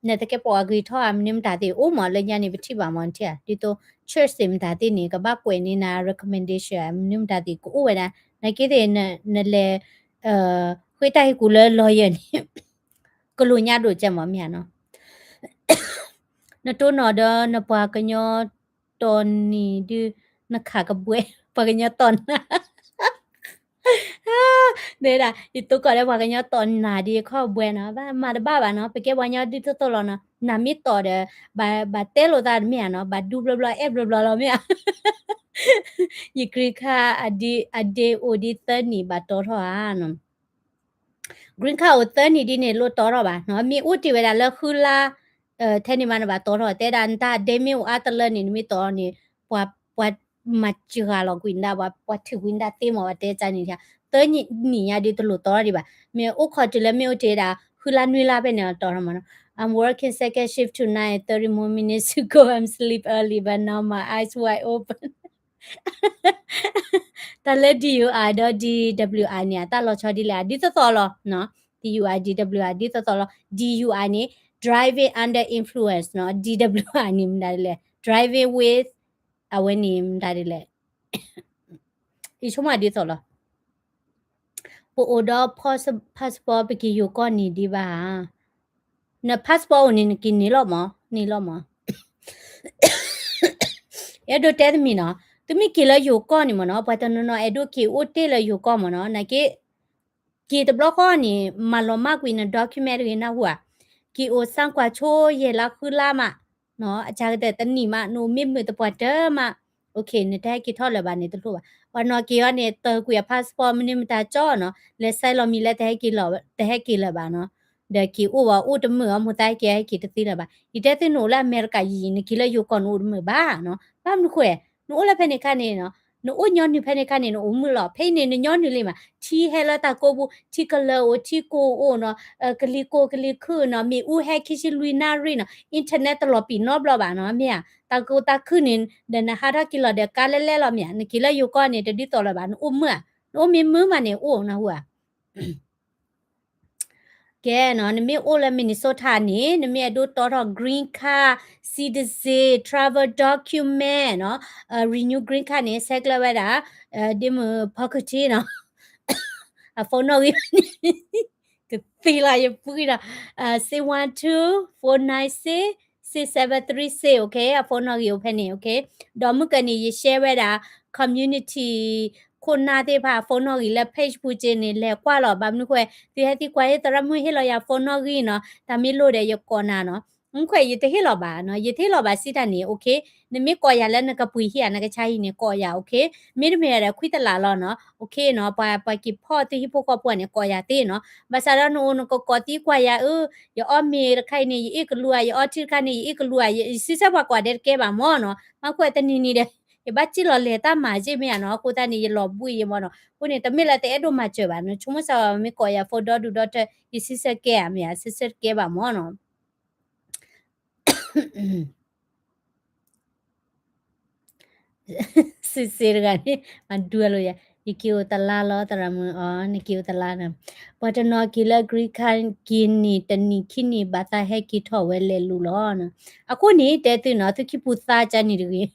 နတကဲပိာ်အဂ့ၤထီၣ်ဧါ မနုၤမတၤသ့ၣ် အိၣ်မးလၢညါန့ၣ် ပထံၣ်ဘၣ်မၢ်ထံၣ်ဧါ. ဒ်သိး church သ့ၣ်မတၤသ့ၣ်န့ၣ် ကဘၣ်ကွဲးန့ၢ်နၤ recommendation မနုၤမတၤသ့ၣ်ကအိၣ်ဝဲဒၣ်. နာ်က့သ့ၣ် နလဲၤ ဃ့တၢ်ဟ့ၣ်ကူၣ်လၢ lawyer န့ၣ် ကလိာ်ညါဒိၣ်ကဲမးမ့ၢ်ဧါနီၤ. နတိၢ်နီၣ်ဒီးနပှၤကညီတီၢ်နံၤဒုး နခးကဘှဲ ပှၤကညီတီၢ်နၤ ဒ်ဒၣ် ယတိၢ်ကီၢ်ဒီးပှၤကညီတီၢ်နၤဒ် ခီၣ်ဘှဲနီၤ, ဘၣ်မၤတဘၣ်ဘၣ်နီၤ, ပကဲပှၤကညီဒ်သိးသိးလီၤနီၤ, နမ့ၢ်တီၢ်ဒီး ဘၣ်တဲလိာ်သးတမ့ၢ်ဧါနီၤ, ဘၣ်ဒူဘျီဘျီအဲၣ်ဘျီဘျီလီၤမ့ၢ်ဧါ. ယ green card အဒ့ အဒ့အိၣ်ဒ်သၢနံၣ်ဘၣ်တီထီၣ်ဧါနီၤ. Green card အိၣ်သၢနံၣ်ဒ်န့ၣ် လိၣ်တီထီၣ်ဘၣ်နီၤ, မ့ၢ်အိၣ်တ့ၢ်ဝဲဒၣ်လၢဃုလါ ထဲန့ၣ်မးနဘၣ်တီထီၣ်, တဲဒၣ်နတၢ်ဒ့မ့ၢ်အိၣ်အါတလၢန့ၣ် နမ့ၢ်တီန့ၣ် ပှၤ ပှၤမၤစှၤလီၤကွံာ်နဒၣ်, ပှၤ ပှၤထုးကွံာ်နဒၣ်သ့မး, ပှၤတဲကၢ်န့ၣ် သၢနံၣ်ညါဒ်တလိၣ်တီထီၣ်ဒံးဘၣ်. မ့ၢ်အိၣ်ခိးတုၤလၢမ့ၢ်အိၣ်တ့ၢ်ဝဲဒၣ် ဃုလါနွံလါဖဲန့ၣ် တီထီၣ်မးနီၤ. I'm working second shift tonight, thirty more minutes to go, I'm sleep early, but now my eyes wide open. တၢ်လၢ DUI ဒီး DWI န့ၣ် အတၢ်လီၤဆီဒ်လဲၣ်, ဒ်သိးသိးလီၤနီၤ, DUI DWI ဒ်သိးသိးလီၤ. DUI န့ၣ် driving under influence နီၤ, DWI န့ၣ်မတၤဒ်လဲၣ် driving with အဝဲန့ၣ်မတၤဒ်လဲၣ်, ယဆိကမိၣ်ဒ်သိးလီၤ. ပအိၣ်ဒီး passport ပက့ၤယိၤကီၢ်န့ၣ်ဒံးဘၣ်ဧါ. န passport အိၣ်န့ၣ် နက့ၤန့ၣ်လီၤမး, န့ၣ်လီၤမး. အဲၣ်ဒိးတဲတမံၤနီၤ, သုမ့ၢ်က့ၤလၢယိၤကီၢ်န့ၣ်မးနီၤ, ပှၤတနီၤနီၤအဲၣ်ဒိးက့ၤအိၣ်တ့ၢ်လၢယိၤကီၢ်မးနီၤ, နာ်က့ က့ၤတဘျီဃီန့ၣ် မၤလီၤမၢ်ကွံာ်န document တဂ့ၤနၢ်ဟူဧါ. က့ၤအိၣ်စၢ်ကွၢ်ဆိယဲၢ်လါဃုလါမး, အစှၤကတၢၢ်တနံၣ်မး နအိၣ်မ့ၢ်မုာ်သပှၢ်တၢၢ်မး, okay နတဟဲက့ၤထီၣ်လၢၤဘၣ်န့ၣ်တလိၣ်ဘၣ်. ပှၤနီၤက့ၤအီၤန့ၣ် တၢၤကွံာ်အ passport မနုၤမတၤကၠီနီၤ, လဲၤဆဲးလီၤမံၤလၢ တဟဲက့ၤလၢၤဘၣ်နီၤ, ဒီးက့ၤအိၣ်ဝဲအိၣ်တမုာ်အီၤ မိၢ်သးဟဲက့ၤဟဲက့ၤတသ့လၢၤဘၣ်. ယတဲသုနအိၣ်လၢအမဲရကၤယံာ် နက့ၤလၢယိၤကီၢ်နအိၣ်တမုာ်ဘၣ်နီၤ, ဘၣ်မနုၤဃိ နအိၣ်လၢဖဲန့ၣ်ခါန့ၣ်နီၤ, နအိၣ်ညီနုၢ်ဖဲန့ၣ်ခါန့ၣ် နအိၣ်မုာ်လီၤ. ဖဲအံၤန့ၣ် နညီနုၢ်လံမး, ထံဟဲလၢတၢ်ကိးပူၤ, ထံကလၢၤအိၣ်, ထံကိၢ်အိၣ်နီၤ, ကလံၤကိၢ်ကလံၤခုၣ်နီၤ, မ့ၣ်အူဟဲခံဆံလွံၢ်နၣ်ရံၣ်နီၤ, internet တလီၤပံာ်နီတဘျီဘၣ်နီၤ, မ့ၢ်ဧါ, တၢ်ကိၢ်တၢ်ခုၣ်န့ၣ် ဒီးနဟးထီၣ်က့ၤလီၤဒီးကါလဲလဲလီၤ မ့ၢ်ဧါ. နက့ၤလၢယိၤကီၢ်န့ၣ် တဒ်သိးလၢၤဘၣ်, နအိၣ်မုာ်ဧါ, နအိၣ်မ့ၢ်မုာ်မးန့ၣ် အိၣ်နၢ်ဟူဧါ. ကဲနီၤ, နမ့ၢ်အိၣ်လၢ Minnesota န့ၣ် နမ့ၢ်အဲၣ်ဒိးတီထီၣ် green card, citizen, travel document နီၤ, renew green card န့ၣ် ဆဲးကျၢဝဲဒၣ် ဒ့မုၣ်ဖီကထံနီၤ, အ phone နီၣ်ဂံၢ်န့ၣ် ကသံလီၤယပှံၤဒီး six one two, four nine six, six seven three six, okay, အ phone နီၣ်ဂံၢ်အိၣ်ဖဲန့ၣ်, okay. ဒီးမုၢ်ကနံၤ ယ share ဝဲဒၣ် community ခိၣ်နၢ်သ့ၣ်တဖၣ် phone နီၣ်ဂံၢ်လၢ page ပူၤက့န့ၣ် လဲၤကွၢ်လီၤ. ဘၣ်မနုၤဃိ သုဟဲသံကွၢ် ဟ့ၣ်သရၣ်မုၣ်ဟ့ၣ်လီၤယၤ phone နီၣ်ဂံၢ်နီၤ, တၢ်မ့ၢ်လိၣ်ဒီးယကိးနၤနီၤ. မ့ၢ်ခွဲး ယတဟ့ၣ်လီၤဘၣ်နီၤ, ယတဟ့ၣ်လီၤဘၣ်စံးတၢ်န့ၣ် okay, နမ့ၢ်ကိးယၤလၢနကပှ့ၤဟံၣ်ဧါ နကဆါဟံၣ်န့ၣ် ကိးယၤ okay, မ့တမ့ၢ်ဒီးခွံတလးလီၤနီၤ, okay နီၤ, ပှၤ ပှၤက့ၤဖီၣ်သုဟံၣ်ဖိဃီဖိန့ၣ် ကိးယၤသ့နီၤ. ဘၣ်ဆၣ်ဒီး နအိၣ်နကကိးသံကွၢ်ယၤ အၢ ယအီၣ်မ့ၤတခါအံၤန့ၣ် ယအ့ၣ်ကလူဧါ, ယအီထံတခါန့ၣ် ယအ့ၣ်ကလူဧါ, ယ ယဆံဆဲပှၤကိးဒဲးတကဲဘၣ်မၢ်နီၤ. မ့ၢ်ခွဲး တနံၤနံၤဒီး ယဘၣ်စံၣ်လီၤလဲၤတၢ်မၤက့မ့ၢ်ဧါနီၤ, အဃိသတးန့ၣ် ယလီၤဘှံးယမၢ်နီၤ. အဃိန့ၣ် တမ့ၢ်လၢတအဲၣ်ဒိးမၤစၢၤဘၣ်နီၤ, ဆိကမိၣ်စ့ၢ်ကီး မ့ၢ်ကိးယၤ phone ဒီဒူၣ်ဒီထၢ ယဆံဆဲကဲဧါ မ့ၢ်ဧါ, ဆံဆဲတကဲဘၣ်မၢ်နီၤ. စံးစ့တဂၤန့ၣ် မၤဒွဲလိာ်ယၤ, ယက့ၤအိၣ်တလါလီၤ သရၣ်မုၣ်အီၤ, နက့ၤအိၣ်တလါနီၤ. ပှၤတနီၤက့ၤလၢ green card က့ၤန့ၣ် တနံၣ်ခံနံၣ် ဘၣ်သးဟဲက့ၤထီၣ်ဝဲလဲၤလူၤလီၤ. အဃိန့ၣ် တဲသုနီၤ, သုခံပူၤသါကန့ၣ်တဂ့ၤ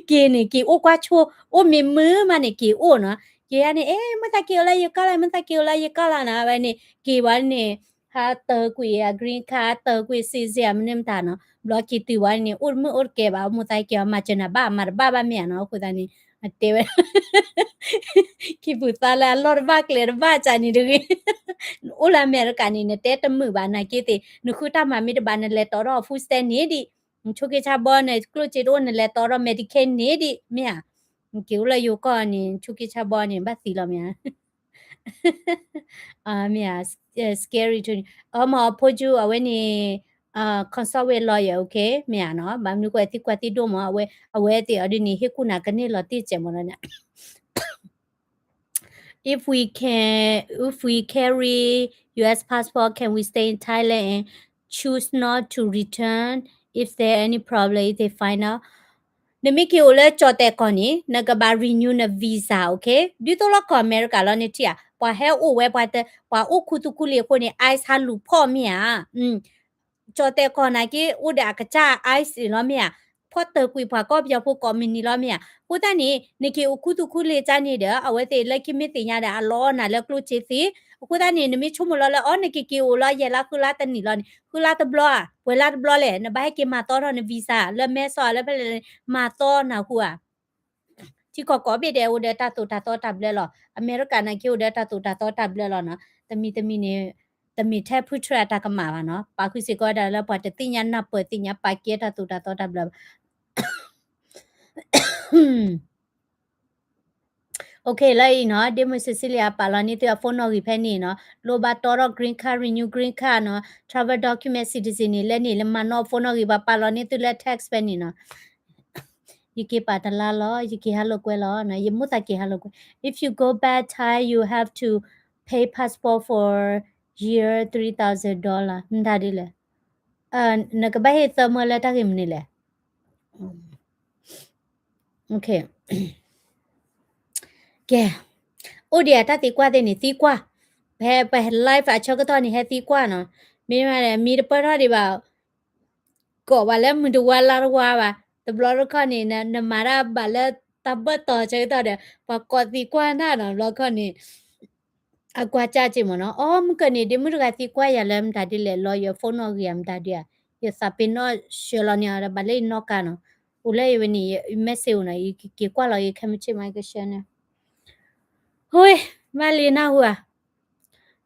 က့ၤန့ၣ် က့ၤအိၣ်ကွၢ်ဆိ, အိၣ်မ့ၢ်မုာ်မးန့ၣ် က့ၤအိၣ်နီၤ. က့ၤယၤန့ၣ် အဲ မုၢ်သးက့ၤအိၣ်လၢယကီၢ်လီၤ, မုၢ်သးက့ၤအိၣ်လၢယကီၢ်လီၤနီၤ. ဝဲန့ၣ် က့ၤဝဲန့ၣ် ဟးတၢၤကွံာ်အ green card, တၢၤကွံာ် citizen မနုၤမတၤနီၤ. ဘျီက့ၤတုၤဝဲန့ၣ် အိၣ်မုၢ်အိၣ်တကဲဘၣ်, မုၢ်သးက့ၤအီၤ မၤစၢၤနၤဘၣ် မၤတဘၣ်ဘၣ်မ့ၢ်ဧါနီၤ. အဃိသတးန့ၣ် အတဲဝဲ ခံပူၤသါလၢအလီၢ်တဘၣ်ကျဲတဘၣ်ကန့ၣ်တဂ့ၤ. အိၣ်လၢအမဲရကၤန့ၣ် နတဲတမုာ်ဘၣ်နာ်က့သ့ၣ်, နဃုတၢ်မၤမ့ၢ်တဘၣ် နလဲၤတီထီၣ် food stamp န့ၣ်ဒံး, နဆိးက့ဆါဘီန့ၣ် ကျိၣ်စ့တအိၣ် နလဲၤတီထီၣ် Medicaid န့ၣ်ဒံး မ့ၢ်ဧါ. နက့ၤအိၣ်လၢယိၤကီၢ်န့ၣ် နဆိးက့ဆါဘီန့ၣ် ဘၣ်သံလီၤမ့ၢ်ဧါ. မ့ၢ်ဧါ, scary too န့ၣ် အမ့ၢ်အဖိကၠူ အဝဲန့ၣ် consult with lawyer, okay မ့ၢ်ဧါနီၤ. ဘၣ်မနုၤဃိ သံကွၢ်သံဒိၣ်မး အဝဲ အဝဲသ့ၣ်အီၤဒ်န့ၣ် ဟ့ၣ်ကူၣ်နၤကန့ၢ်လီၤတံၢ်စဲးမးနီၤ. If we can, if we carry U S passport, can we stay in Thailand and choose not to return if there any problem, if they find out? နမ့ၢ်က့ၤအိၣ်လၢကၠီၣ်တဲာ်ကီၢ်န့ၣ် နကဘၣ် renew န visa, okay? ဒ်သိးလၢကီၢ်အမဲရကၤလီၤန့ၣ်ထံၣ်ဧါ, ပှၤဟဲအိၣ်ဝဲ ပှၤတ ပှၤအိၣ်ခူသူၣ်ခူလံၤအဃိန့ၣ် ICE ဟးလူၤဖီၣ်မ့ၢ်ဧါ. ကၠီၣ်တဲာ်ကီၢ်နာ်က့ အိၣ်ဒီးအကစၢ် ICE လီၤမ့ၢ်ဧါ, ဖီၣ်တၢၤကွံာ်ပှၤကီၢ်ပယီၤဖိကိးမုၢ်နံၤလီၤမ့ၢ်ဧါ. အဃိသတးန့ၣ် နက့ၤအိၣ်ခူသူၣ်ခူလံၤကန့ၣ်ဒီး အဝဲသ့ၣ်လၢခံမ့ၢ်သ့ၣ်ညါဒီး အလီအီၣ်နၤလၢကျိၣ်စ့သ့. အဃိသတးန့ၣ် နမ့ၢ်ဆိကမိၣ်လီၤလၢ အီ နက့ၤက့ၤအိၣ်လီၤ ယဲၢ်လါဃုလါတနံၣ်လီၤန့ၣ် ဃုလါတဘျီဧါ, ပှဲၤလါတဘျီလဲၣ်, နဘၣ်ဟဲက့ၤမၤသီထီၣ်န visa လၢမဲဆီးလၢဖဲလဲၣ် မၤသီနၤဟူဧါ. ထံကီၢ်ကိးဘ့ၣ်ဒဲးအိၣ်ဒီးတၢ်သိၣ်တၢ်သီတၢ်ဘျၢလီၤ. အမဲရကၤနာ်က့အိၣ်ဒီးတၢ်သိၣ်တၢ်သီတၢ်ဘျၢလီၤနီၤ. တမံၤတမံၤန့ၣ် တမ့ၢ်ထဲဖုထြဲးအတၢ်ကမၣ်ဘၣ်နီၤ. ပာ်ဃုာ်စ့ၢ်ကီးဝဲဒၣ်လၢပှၤတသ့ၣ်ညါနၢ်ပၢၢ်သ့ၣ်ညါ ပာ်ကဲတၢ်သိၣ်တၢ်သီတၢ်ဘျၢဘၣ်. Okay လၢအံၤနီၤ, ဒ့မုၣ် Cecilia ပာ်လီၤန့ၢ်သုအ phone နီၣ်ဂံၢ်ဖဲန့ၣ်နီၤ. လိၣ်ဘၣ်တီထီၣ် green card, renew green card နီၤ, travel document, citizen န့ၣ် လၢန့ၣ် လၢမၤနီၣ် phone နီၣ်ဂံၢ် ပှၤပာ်လီၤန့ၢ်သုလၢ text ဖဲန့ၣ်နီၤ. ယက့ၤပာ်တလါလီၤ, ယက့ၤဟးလိာ်ကွဲလီၤ, ယမိၣ်သးက့ၤဟးလိာ်ကွဲ. If you go back Thai, you have to pay passport for year three thousand dollar. မတၤဒ်လဲၣ်. နကဘၣ်ဟ့ၣ်သၢမၢလၢတၢ်ဂ့ၢ်မနုၤလဲၣ်. ကဲ, အိၣ်ဒံးအတၢ်သံကွၢ်သ့ၣ်န့ၣ် သံကွၢ်, ပဟဲ ပဟဲ live အဆၢကတီၢ်န့ၣ် ဟဲသံကွၢ်နီၤ. မ့ၢ်မး မံတပၢၢ်ထီၣ်ဒံးဘၣ်, ကိးဘၣ်လၢမုၢ်တဝါလါတဝါဘၣ်. တဘျီတခီၣ်န့ၣ် နမၤတၢ်ဘၣ်လၢတၢ်ဘၢၣ်တီၤဆၢကတီၢ်ဒီး ပှၤကိးသံကွၢ်နၤနီၤ. ဘျီခီၣ်န့ၣ် အကွၢ်ကၢ်က့မ့ၢ်နီၤ. အီ မုၢ်ကၢၢ်န့ၣ် ဒ့မုၣ်တဂၤသံကွၢ်ယၤလၢမတၤဒ်လဲၣ်, လီၤယ phone နီၣ်ဂံၢ်ဧါ မတၤဒ်ဧါ. ယသးပ့ၤနီၣ်ဆှၢလီၤန့ၣ်ဒီး ဘၣ်လၢယနီၣ်ကါနီၤ. အိၣ်လၢအဝဲန့ၣ် message အိၣ်နီၤ, ယက့ၤကွၢ်လီၤ ယခဲမုၢ်ဆ့ၣ်မး ယကဆှၢန့ၣ်. ဟိ, ဘၣ်လံနၢ်ဟူဧါ.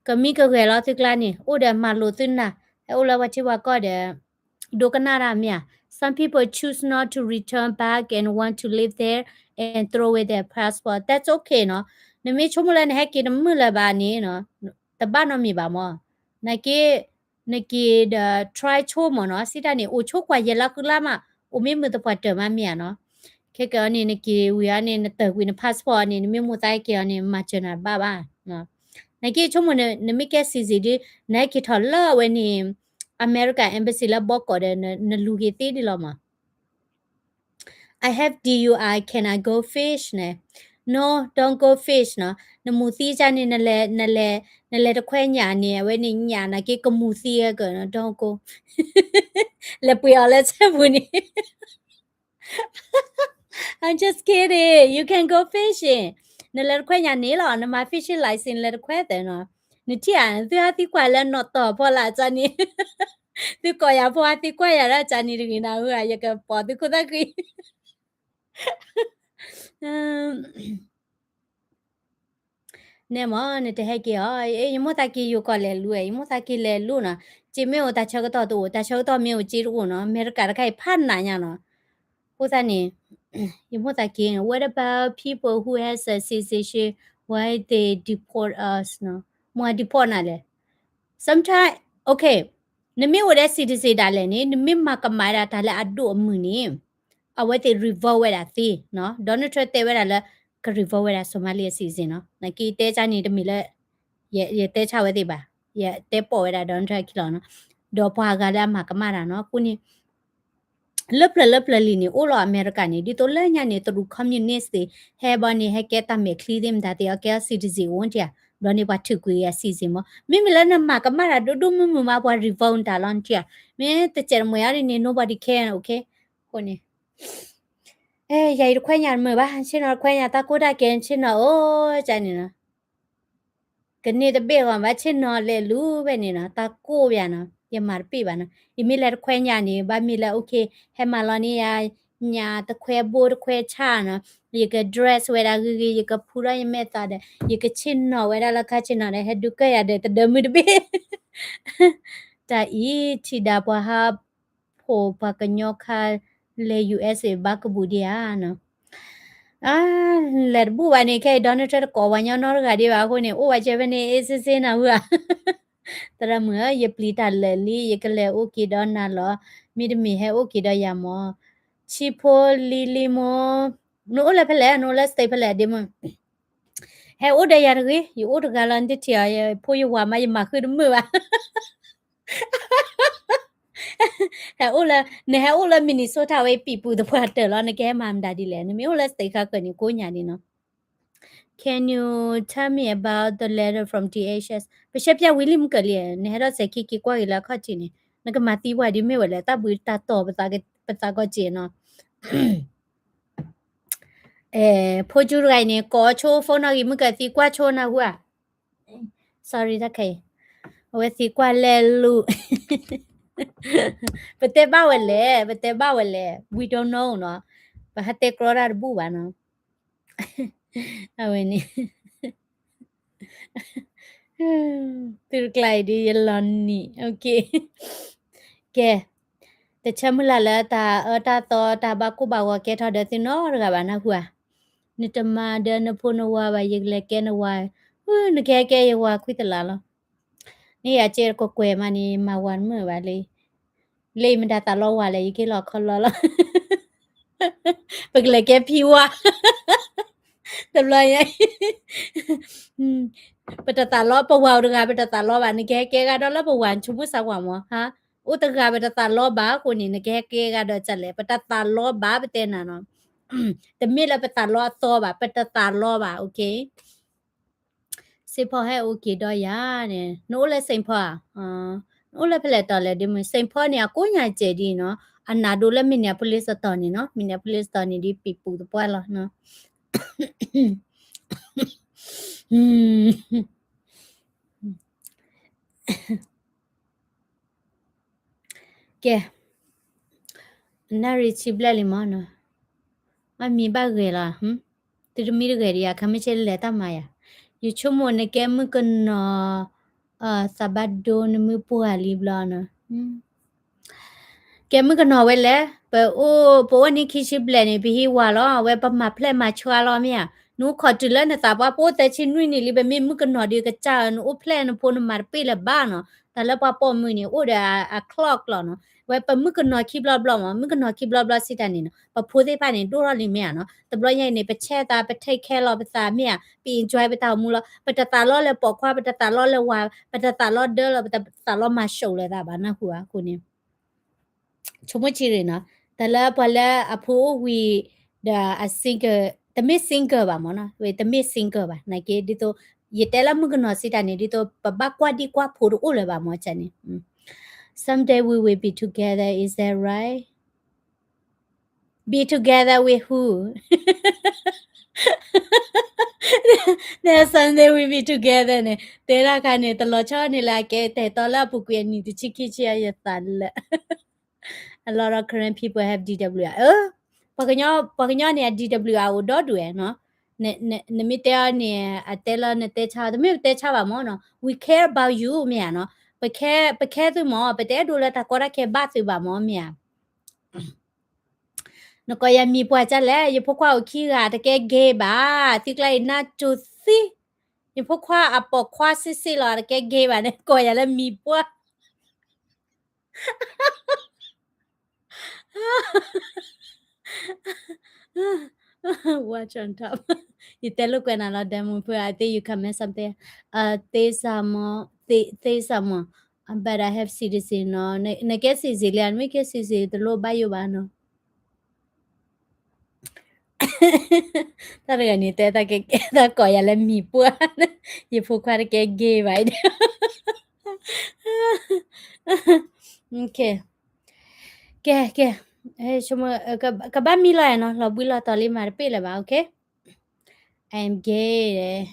ကမံကဂဲၤလီၤသုကျါန့ၣ် အိၣ်ဒီးမၤလိာ်သုနၢ်, ဟဲအိၣ်လၢပှၤထံပှၤကီၢ်ဒီး ဒိကနၣ်တၢ်မ့ၢ်ဧါ. Some people choose not to return back and want to live there and throw away their passport. That's okay နီၤ. နမ့ၢ်ဆိကမိၣ်လၢနဟဲက့ၤတမုာ်လၢၤဘၣ်န့ၣ် တဘၣ်နီတမံၤဘၣ်မၢ်. နာ်က့ နက့ၤဒီး try ဆိမ့ၢ်နီၤ, စံးတၢ်န့ၣ် အိၣ်ဆိကွၢ်ယဲၢ်လါဃုလါမး, အိၣ်မ့ၢ်မုာ်သပှၢ်တၢၢ်မးမ့ၢ်ဧါနီၤ. ခဲကနံၣ်အံၤန့ၣ် နက့ၤဝံၤအီၤန့ၣ် နတၢၤကွံာ်န passport အီၤန့ၣ် နမ့ၢ်မိၣ်သးက့ၤအီၤန့ၣ် မၤစၢၤနၤတဘၣ်ဘၣ်. နာ်က့ဆိကမိၣ် နမ့ၢ်ကဲ citizen ဒ် နဟဲက့ၤထီၣ်လၢအဝဲန့ၣ် American Embassy လၢဘီကီၢ်ဒီး နလူၤက့ၤသ့ဒ်လီၤမး. I have D U I, can I go fish န့ၣ်. No, don't go fish နီၤ. နမူၤသံကန့ၣ် နလဲၤ နလဲၤ နလဲၤတခွဲညၣ်န့ၣ် အဝဲန့ၣ်ညၣ်နာ်က့ကမူၤသံဝဲကနီၤ, don't go. လဲၤပှ့ၤအီၤလၢဆဲပူၤန့ၣ် I'm just kidding. You can go fishing. နလဲၤတခွဲညၣ်န့ၣ်လီၤ, နမၤ fishing license နလဲၤတခွဲသၢနီၤ. နထံၣ်ဧါ, သုဟးသံကွၢ်လၢနီၣ်တီၢ်ဖီလာ်ကန့ၣ်, သုကိးယၤဖိဟးသံကွၢ်ယၤဒၣ်ကန့ၣ်တဂ့ၤနၤဧၢ, ယကပိာ်သုခိၣ်သၣ်ဃံ. နဲမ့ၢ် နတဟဲက့ၤအီၤ, ယမိၢ်သးက့ၤယိၤကီၢ်လဲၤလူၤ, ယမိၢ်သးက့ၤလဲၤလူၤနီၤ, က့မ့ၢ်အိၣ်တၢ်ဆၢကတီၢ်တအိၣ်, တၢ်ဆၢကတီၢ်မ့ၢ်အိၣ်က့တအိၣ်နီၤ, အမဲရကၤတခါအံၤဖးနးညါနီၤ, အဃိသတးန့ၣ် ယမိၢ်သးက့ၤ what about people who has a citizenship, why they deport us နီၤ, မ့ၢ် deport နၤလဲၣ်, sometimes, okay, နမ့ၢ်အိၣ်ဒီး citizen ဒၣ်လဲာ်န့ၣ် နမ့ၢ်မၤကမၣ်ဒၣ်တၢ်လၢအဒိၣ်အမုၢ်န့ၣ် အဝဲသ့ၣ် revoke ဝဲဒၣ်သ့နီၤ, Donald Trump တဲဝဲဒၣ်လၢ က revoke ဝဲဒၣ် Somali citizen နီၤ, နက့တဲဆါန့ၣ်တမ့ၢ်လၢ ယတဲဆါဝဲသ့ၣ်ဘၣ်, ယတဲပိာ်ဝဲဒၣ် Donald Trump ခံလီၤနီၤ, ဒီးပှၤဂၤလၢအမၤကမၣ်တၢ်နီၤ, အဃိန့ၣ် လၢပျၢၤလၢပျၢၤလံန့ၣ် အိၣ်လီၤအမဲရကၤန့ၣ် ဒ်သိးလၢညါန့ၣ် တရူး communist သ့ၣ် ဟဲဘီန့ၣ် ဟဲကဲတၢ်မဲာ်ချံသ့ၣ်မတၤသ့ၣ် အကဲ citizen အိၣ်တၢ်, ဘျီန့ၣ်ပှၤထုးကွံာ်အ citizen မး, မ့မ့ၢ်လၢနမၤကမၣ်တၢ်ဒိၣ်ဒိၣ်မုၢ်မုၢ်မး ပှၤ revoke တၢ်လီၤနထံၣ်ဧါ, မ့ၢ်တစဲးတမှဲၤအံၤန့ၣ် nobody care, okay, အဃိန့ၣ် အဲ ယၤအံၤတခွဲညါတမုာ်ဘၣ်, ဆ့ၣ်နီၤတခွဲညါ တၢ်ကိၢ်တၢ်ကဲဆ့ၣ်နီၤအိၣ်ကန့ၣ်နီၤ, ကန့ၢ်တဘ့ၣ်ဂီၤဘၣ် ဆ့ၣ်နီၤလဲၤလူၤဝဲန့ၣ်နီၤ, တၢ်ကိၢ်ဘၣ်နီၤ, ယမၤတပ့ၢ်ဘၣ်နီၤ, ယမ့ၢ်လဲၤတခွဲညါန့ၣ် ဘၣ်မ့ၢ်လၢ okay ဟဲမၤလီၤန့ၢ်ယၤ ညၣ်တခွဲဘိတခွဲဆၣ်နီၤ, ယက dress ဝဲဒၣ်ဂ့ၤဂ့ၤ ယကဖူထီၣ်ယမဲာ်သးဒီး ယကဆ့ၣ်နီၤဝဲဒၣ်လၢခါဆ့ၣ်နီၤဒီး ဟဲဒုးကဲယၤဒီးတဒၢမုၢ်တဘ့ၣ် တၢ်အံၤ ထံၣ်ဒၣ်ပှၤဟးဖိးပှၤကညီခါလဲၤ ယူၣ်အ့စ့ ဘၣ်ကဘူးဒံးဧါနီၤ, လဲၤတဘူၣ်ဘၣ်န့ၣ် ခဲအံၤ Donald Trump တကိးပှၤညီနီတဂၤဒံးဘၣ်အဃိန့ၣ် အိၣ်ဝဲကဲဖဲန့ၣ် အေးဆေးဆေး နၢ်ဟူဧါ, သရၣ်မုၣ်ဧၢ ယပျံၤတၢ်လၢာ်လံ ယကလဲၤအိၣ်က့ၤဒီးနၤလီၤ, မ့တမ့ၢ်ဟဲအိၣ်က့ၤဒီးယၤမၢ်, ဆံဖိလံၤလံၤမိၢ်, နအိၣ်လၢဖဲလဲၣ် နအိၣ်လၢ state ဖဲလဲၣ်ဒ့မုၣ် ဟဲအိၣ်ဒီးယၤတဂ့ၤ, ယအိၣ်တဂၤလီၤ နတထံၣ်အီၤ ယဖိယဝၤမး ယမၤဃုတမုာ်ဘၣ် ဟဲအိၣ်လၢ နဟဲအိၣ်လၢ Minnesota ဝဲ ပံာ်ပူၤသပှၢ်တၢၢ်လီၤ နကဟဲမၤမတၤဒ်လဲၣ်, နမ့ၢ်အိၣ်လၢ state ခါကၢၢ်န့ၣ် ကိးညါဒ်နီၤ, Can you tell me about the letter from D H S? ပရှဲပၠးဝံၤလံမုၢ်ကၢၢ်လံ, နဟဲထီၣ်စဲးခံက့ၤကွၢ်က့ၤလၢအခီၣ်ထံးန့ၣ် နကမၤသံပှၤဒ်မ့ၢ်ဝဲလဲၣ်, တၢ်ဘှံးတၢ်တီၤပသးကီၢ်စ့ၢ်နီၤ ဖိကၠူတဂၤအံၤန့ၣ် ကိးဆိ phone နီၣ်ဂံၢ် မုၢ်ကၢၢ်သံကွၢ်ဆိနၢ်ဟူဧါ, sorry တၢ်ခဲအံၤ, အဝဲသံကွၢ်လဲၤလူၤ, ပတဲဘၣ်ဝဲလဲၣ် ပတဲဘၣ်ဝဲလဲၣ် we don't know နီၤ, ပဟးတဲကြီတၢ်တဘူၣ်ဘၣ်နီၤ, အဝဲန့ၣ် သုတကျါအံၤဒ်ယလီၤနံၤ okay, ကဲ, တဆၢမုၢ်လၢ်လၢတၢ်အၢတၢ်သီတၢ်ဘၣ်ကိၢ်ဘၣ်ဂီၤကဲထီၣ်ဒီးသုနီတဂၤဘၣ်နၢ်ဟူဧါ, နတမၤဒီးနဖိနဝၤဘၣ် ယကလဲၤကဲနဝၤ, နကဟဲကဲယဝၤခွံသလးလီၤ, န့ၣ်ယၤကဲတကကွဲးမးန့ၣ် မၤဝၤတမုာ်ဘၣ်လၢ လၢမတၤသးလီဝၤလဲၣ် ယကဟ့ၣ်လီၤခီလီလီၤ, ပကလဲၤကဲဖံဝါ, တဘျီညါ ပတသးလီ ပဝၤအိၣ်တဂၤ ပတသးလီဘၣ် နကဟဲကဲဂၤဒီးလၢပဝၤ နဆိကမိၣ်စၢ်ဝၤမး ဟါ, အိၣ်တဂၤပတသးလီဘၣ်အဃိန့ၣ် နကဟဲကဲဂၤဒီးကလဲၣ် ပတသးလီဘၣ် ပတဲနၤနီၤ, တမ့ၢ်လၢပသးလီအသီဘၣ် ပတသးလီဘၣ် okay. Saint Paul ဟဲအိၣ်က့ၤဒီးယၤန့ၣ် နအိၣ်လၢ Saint Paul ဧါ, နအိၣ်လၢဖဲလဲၣ်တီၤလဲၣ်ဒ်မုၢ် Saint Paul န့ၣ် အကိးညါစဲးဒ်နီၤ အနးဒိၣ်လၢ Minneapolis တီၤန့ၣ်နီၤ Minneapolis တီၤန့ၣ်ဒ်ပံာ်ပူၤသပှၢ်လီၤနီၤ ကဲ, နၣ်ရံၣ်ဆံဘျဲၣ်လံမးနီၤ, မ့ၢ်မံဘၣ်ဂဲၤလီၤ, သုတမံတဂဲၤဒံးယၤ ခါမ့ၢ်ဆ့လဲၤတၢ်မၤယၤ, ယဆိကမိၣ်နကဲမုၣ်ကနီၤ, သးဘၣ်ဒိနမုၢ်ပှၢ်လံဘျီနီၤ ကဲမုၣ်ကနီၤဝဲလဲၣ်, ပအိၣ် ပအိၣ်နံၣ်ခံဆံဘျဲၣ်န့ၣ် ပဟံးဝၤလီၤ, အဝဲပမၤဖျဲၣ်မၤဆှါလီၤမ့ၢ်ဧါ, နအိၣ်ခိးတုၤလၢနသးပှၢ်ပအိၣ်သၢဆံနွံနံၣ်လံ ပမ့ၢ်မုၣ်ကနီၤဒီးကစၢ်ဧၢ နအိၣ်ဖျဲၣ်နဖိနမၤတပ့ၢ်လၢၤဘၣ်နီၤ, တၢ်လၢပှၤပိာ်မုၣ်န့ၣ် အိၣ်ဒီးအ clock လီၤနီၤ, ဝဲပမုၣ်ကနီၤခံဘျီဘျီမး မုၣ်ကနီၤခံဘျီဘျီစံးတၢ်န့ၣ်နီၤ ပဖိသ့ၣ်တဖၣ်န့ၣ် ဒိၣ်ထီၣ်လံမ့ၢ်ဧါနီၤ, တဘျီညါအံၤန့ၣ် ပဆဲသး ပ take care လီၤပသးမ့ၢ်ဧါ, ပ enjoy ပတၢ်အိၣ်မူလီၤ, ပတသးလီလၢပိာ်ခွါ ပတသးလီလၢဝၤ ပတသးလီဒၢလီၤ ပတသးလီမၤစိးလၢၤသးဘၣ် နၢ်ဟူဧါ အဃိန့ၣ် ဆိကမိၣ်ဆံးရ့ၣ်နီၤ, တၢ်လၢပှၤလၢအဖိအိၣ်ဝံၤဒီးအ single တမ့ၢ် single ဘၣ်မးနီၤ, ဝဲတမ့ၢ် single ဘၣ် နာ်က့ ဒ်သိး ယတဲလၢမုၣ်ကနီၤစံးတၢ်န့ၣ် ဒ်သိးပဘၣ်ကွၢ်ဒံကွၢ်ဖိတအိၣ်လၢၤဘၣ်မး ကန့ၣ်, someday we will be together, is that right? Be together with who? Then someday we be together န့ၣ် တဲဒၣ်ခါန့ၣ် တလီၤဆီန့ၣ်လၢအကဲတဲာ်တီလၢအပူၤကွံာ်အနံၣ် တဆံခံဆံအယသးလၢ A lot of Karen people have D W I အၢ, ပှၤကညီန့ၣ် အ D W I အိၣ်ဒီဒူၣ်ဝဲနီၤ, နမ့ၢ်တဲအီၤန့ၣ် အတဲလၢနတဲဆါ တမ့ၢ်ပတဲဆါဘၣ်မၢ်နီၤ, we care about you မ့ၢ်ဧါနီၤ, ပ care သုမၢ်, ပတအဲၣ်ဒိးလၢတၢ်ကီတၢ်ခဲဘၣ်သုဘၣ်မၢ် မ့ၢ်ဧါ. နကိးယၤမံၤပှၢ်ကၢ်လဲၣ်, ယဖိခွါအိၣ်ခံဂၤ တကဲ gay ဘၣ်, သုကျါအံၤနၢ်ကၠိသံ, ယဖိခွါအပိာ်ခွါစ့ၢ်စ့ၢ်လီၤ တကဲ gay ဘၣ်န့ၣ် ကိးယၤလၢမံၤပှၢ် Watch on top. ယတဲလိာ်ကွဲနၤလီၤ ဒဲမုၣ်ဖု I think you comment something. သ့စမီၤ, သ့စမီၤ, but I have citizen နီၤ, နကဲ citizen လံ, နမ့ၢ်ကဲ citizen တလိၣ်ဘၣ်ယိၣ်ဘၣ်နီၤ. တၢ်တဂၤန့ၣ်တဲ တၢ်ကိးယၤလၢမံၤပှၢ်, ယဖိခွါတကဲ gay ဘၣ်အံၤ ကဲ ကဲ, ကဘၣ်မံလီၤနီၤ, လီၤဘှံးလီၤတီၤလံ မၤတပ့ၢ်လၢၤဘၣ်, okay? I am gay.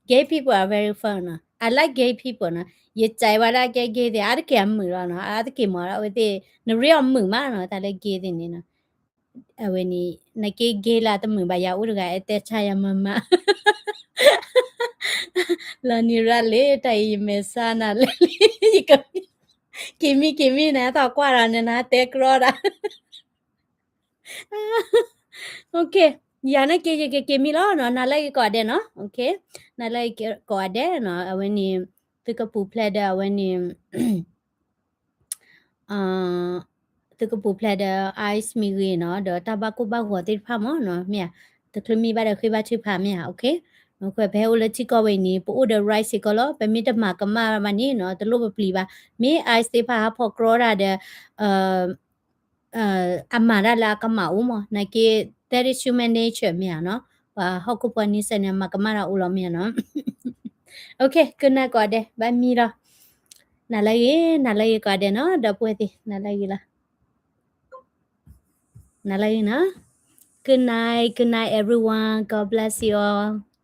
Gay people are very fun နီၤ, I like gay people နီၤ, ယစံးဝဲဒၣ်ကဲ gay သ့ၣ် အါတက့ၢ်အမုာ်လီၤနီၤ, အါတက့ၢ်မ့ၢ်အဝဲသ့ၣ် နရ့အီၤမုာ်မးနီၤ, တၢ်လၢ gay သ့ၣ်န့ၣ်နီၤ. အဝဲန့ၣ် နက့ gay လၢတမုာ်ဘၣ်ယၤအိၣ်တဂၤ အဲၣ်တဲဆါယၤမၤမၤ လီၤနံၤရၣ်လံ တၢ်အံၤယမဲာ်ဆါနၤလဲၣ်လံ, က့ၤမံ က့ၤမံ နသးကွၢ်ဒီး နနတဲကြီဒီး okay, ယၤနာ်က့ၤ ယကက့ၤမံလီၤနီၤ, နၤလၢယကိးဂၤဒဲးနီၤ, okay, နၤလၢယကိးဂၤဒဲးနီၤ, အဝဲန့ၣ် သုကပူၤဖျဲးဒီးအဝဲန့ၣ် သုကပူၤဖျဲးဒီး ice မ့ၢ်ဂ့ၤနီၤ, ဒီးတၢ်ဘၣ်ကိၢ်ဘၣ်ဂီၤသ့ၣ်တဖၣ်မ့ၢ်နီၤ, မ့ၢ်ဧါ, တချုးမံဘၣ်ဒီးဃ့ဘါထုကဖၣ်မ့ၢ်ဧါ, okay, ပဟဲအိၣ်လၢထံကီၢ်ဝဲအံၤန့ၣ် ပအိၣ်ဒီး right စ့ၢ်ကီးလီၤ, ပမ့ၢ်တမၤကမၣ်ဘၣ်န့ၣ်နီၤ တလိၣ်ပပျံၤဘၣ်, မ့ၢ် ice သ့ၣ်တဖၣ်ဟးဖီၣ်ကြီတၢ်ဒီး အမၤတၢ်လၢအကမၣ်အိၣ်မး, နာ်က့ that is human nature မ့ၢ်ဧါနီၤ, ပှၤဟီၣ်ခိၣ်ဖိနံၣ်စဲန့ၣ် မၤကမၣ်တၢ်အိၣ်လီၤမ့ၢ်ဧါနီၤ, okay, ကနၣ်ကိးဂၤဒဲး ဘၣ်မံလီၤ, နၤလၢဂ့ၤ နၤလၢဂ့ၤကိးဂၤဒဲးနီၤ, ဒီပုၢ်ဝဲၢ်သ့ၣ် နၤလၢဂ့ၤလီၤ, နၤလၢဂ့ၤနီၤ, good night, good night everyone, God bless you all.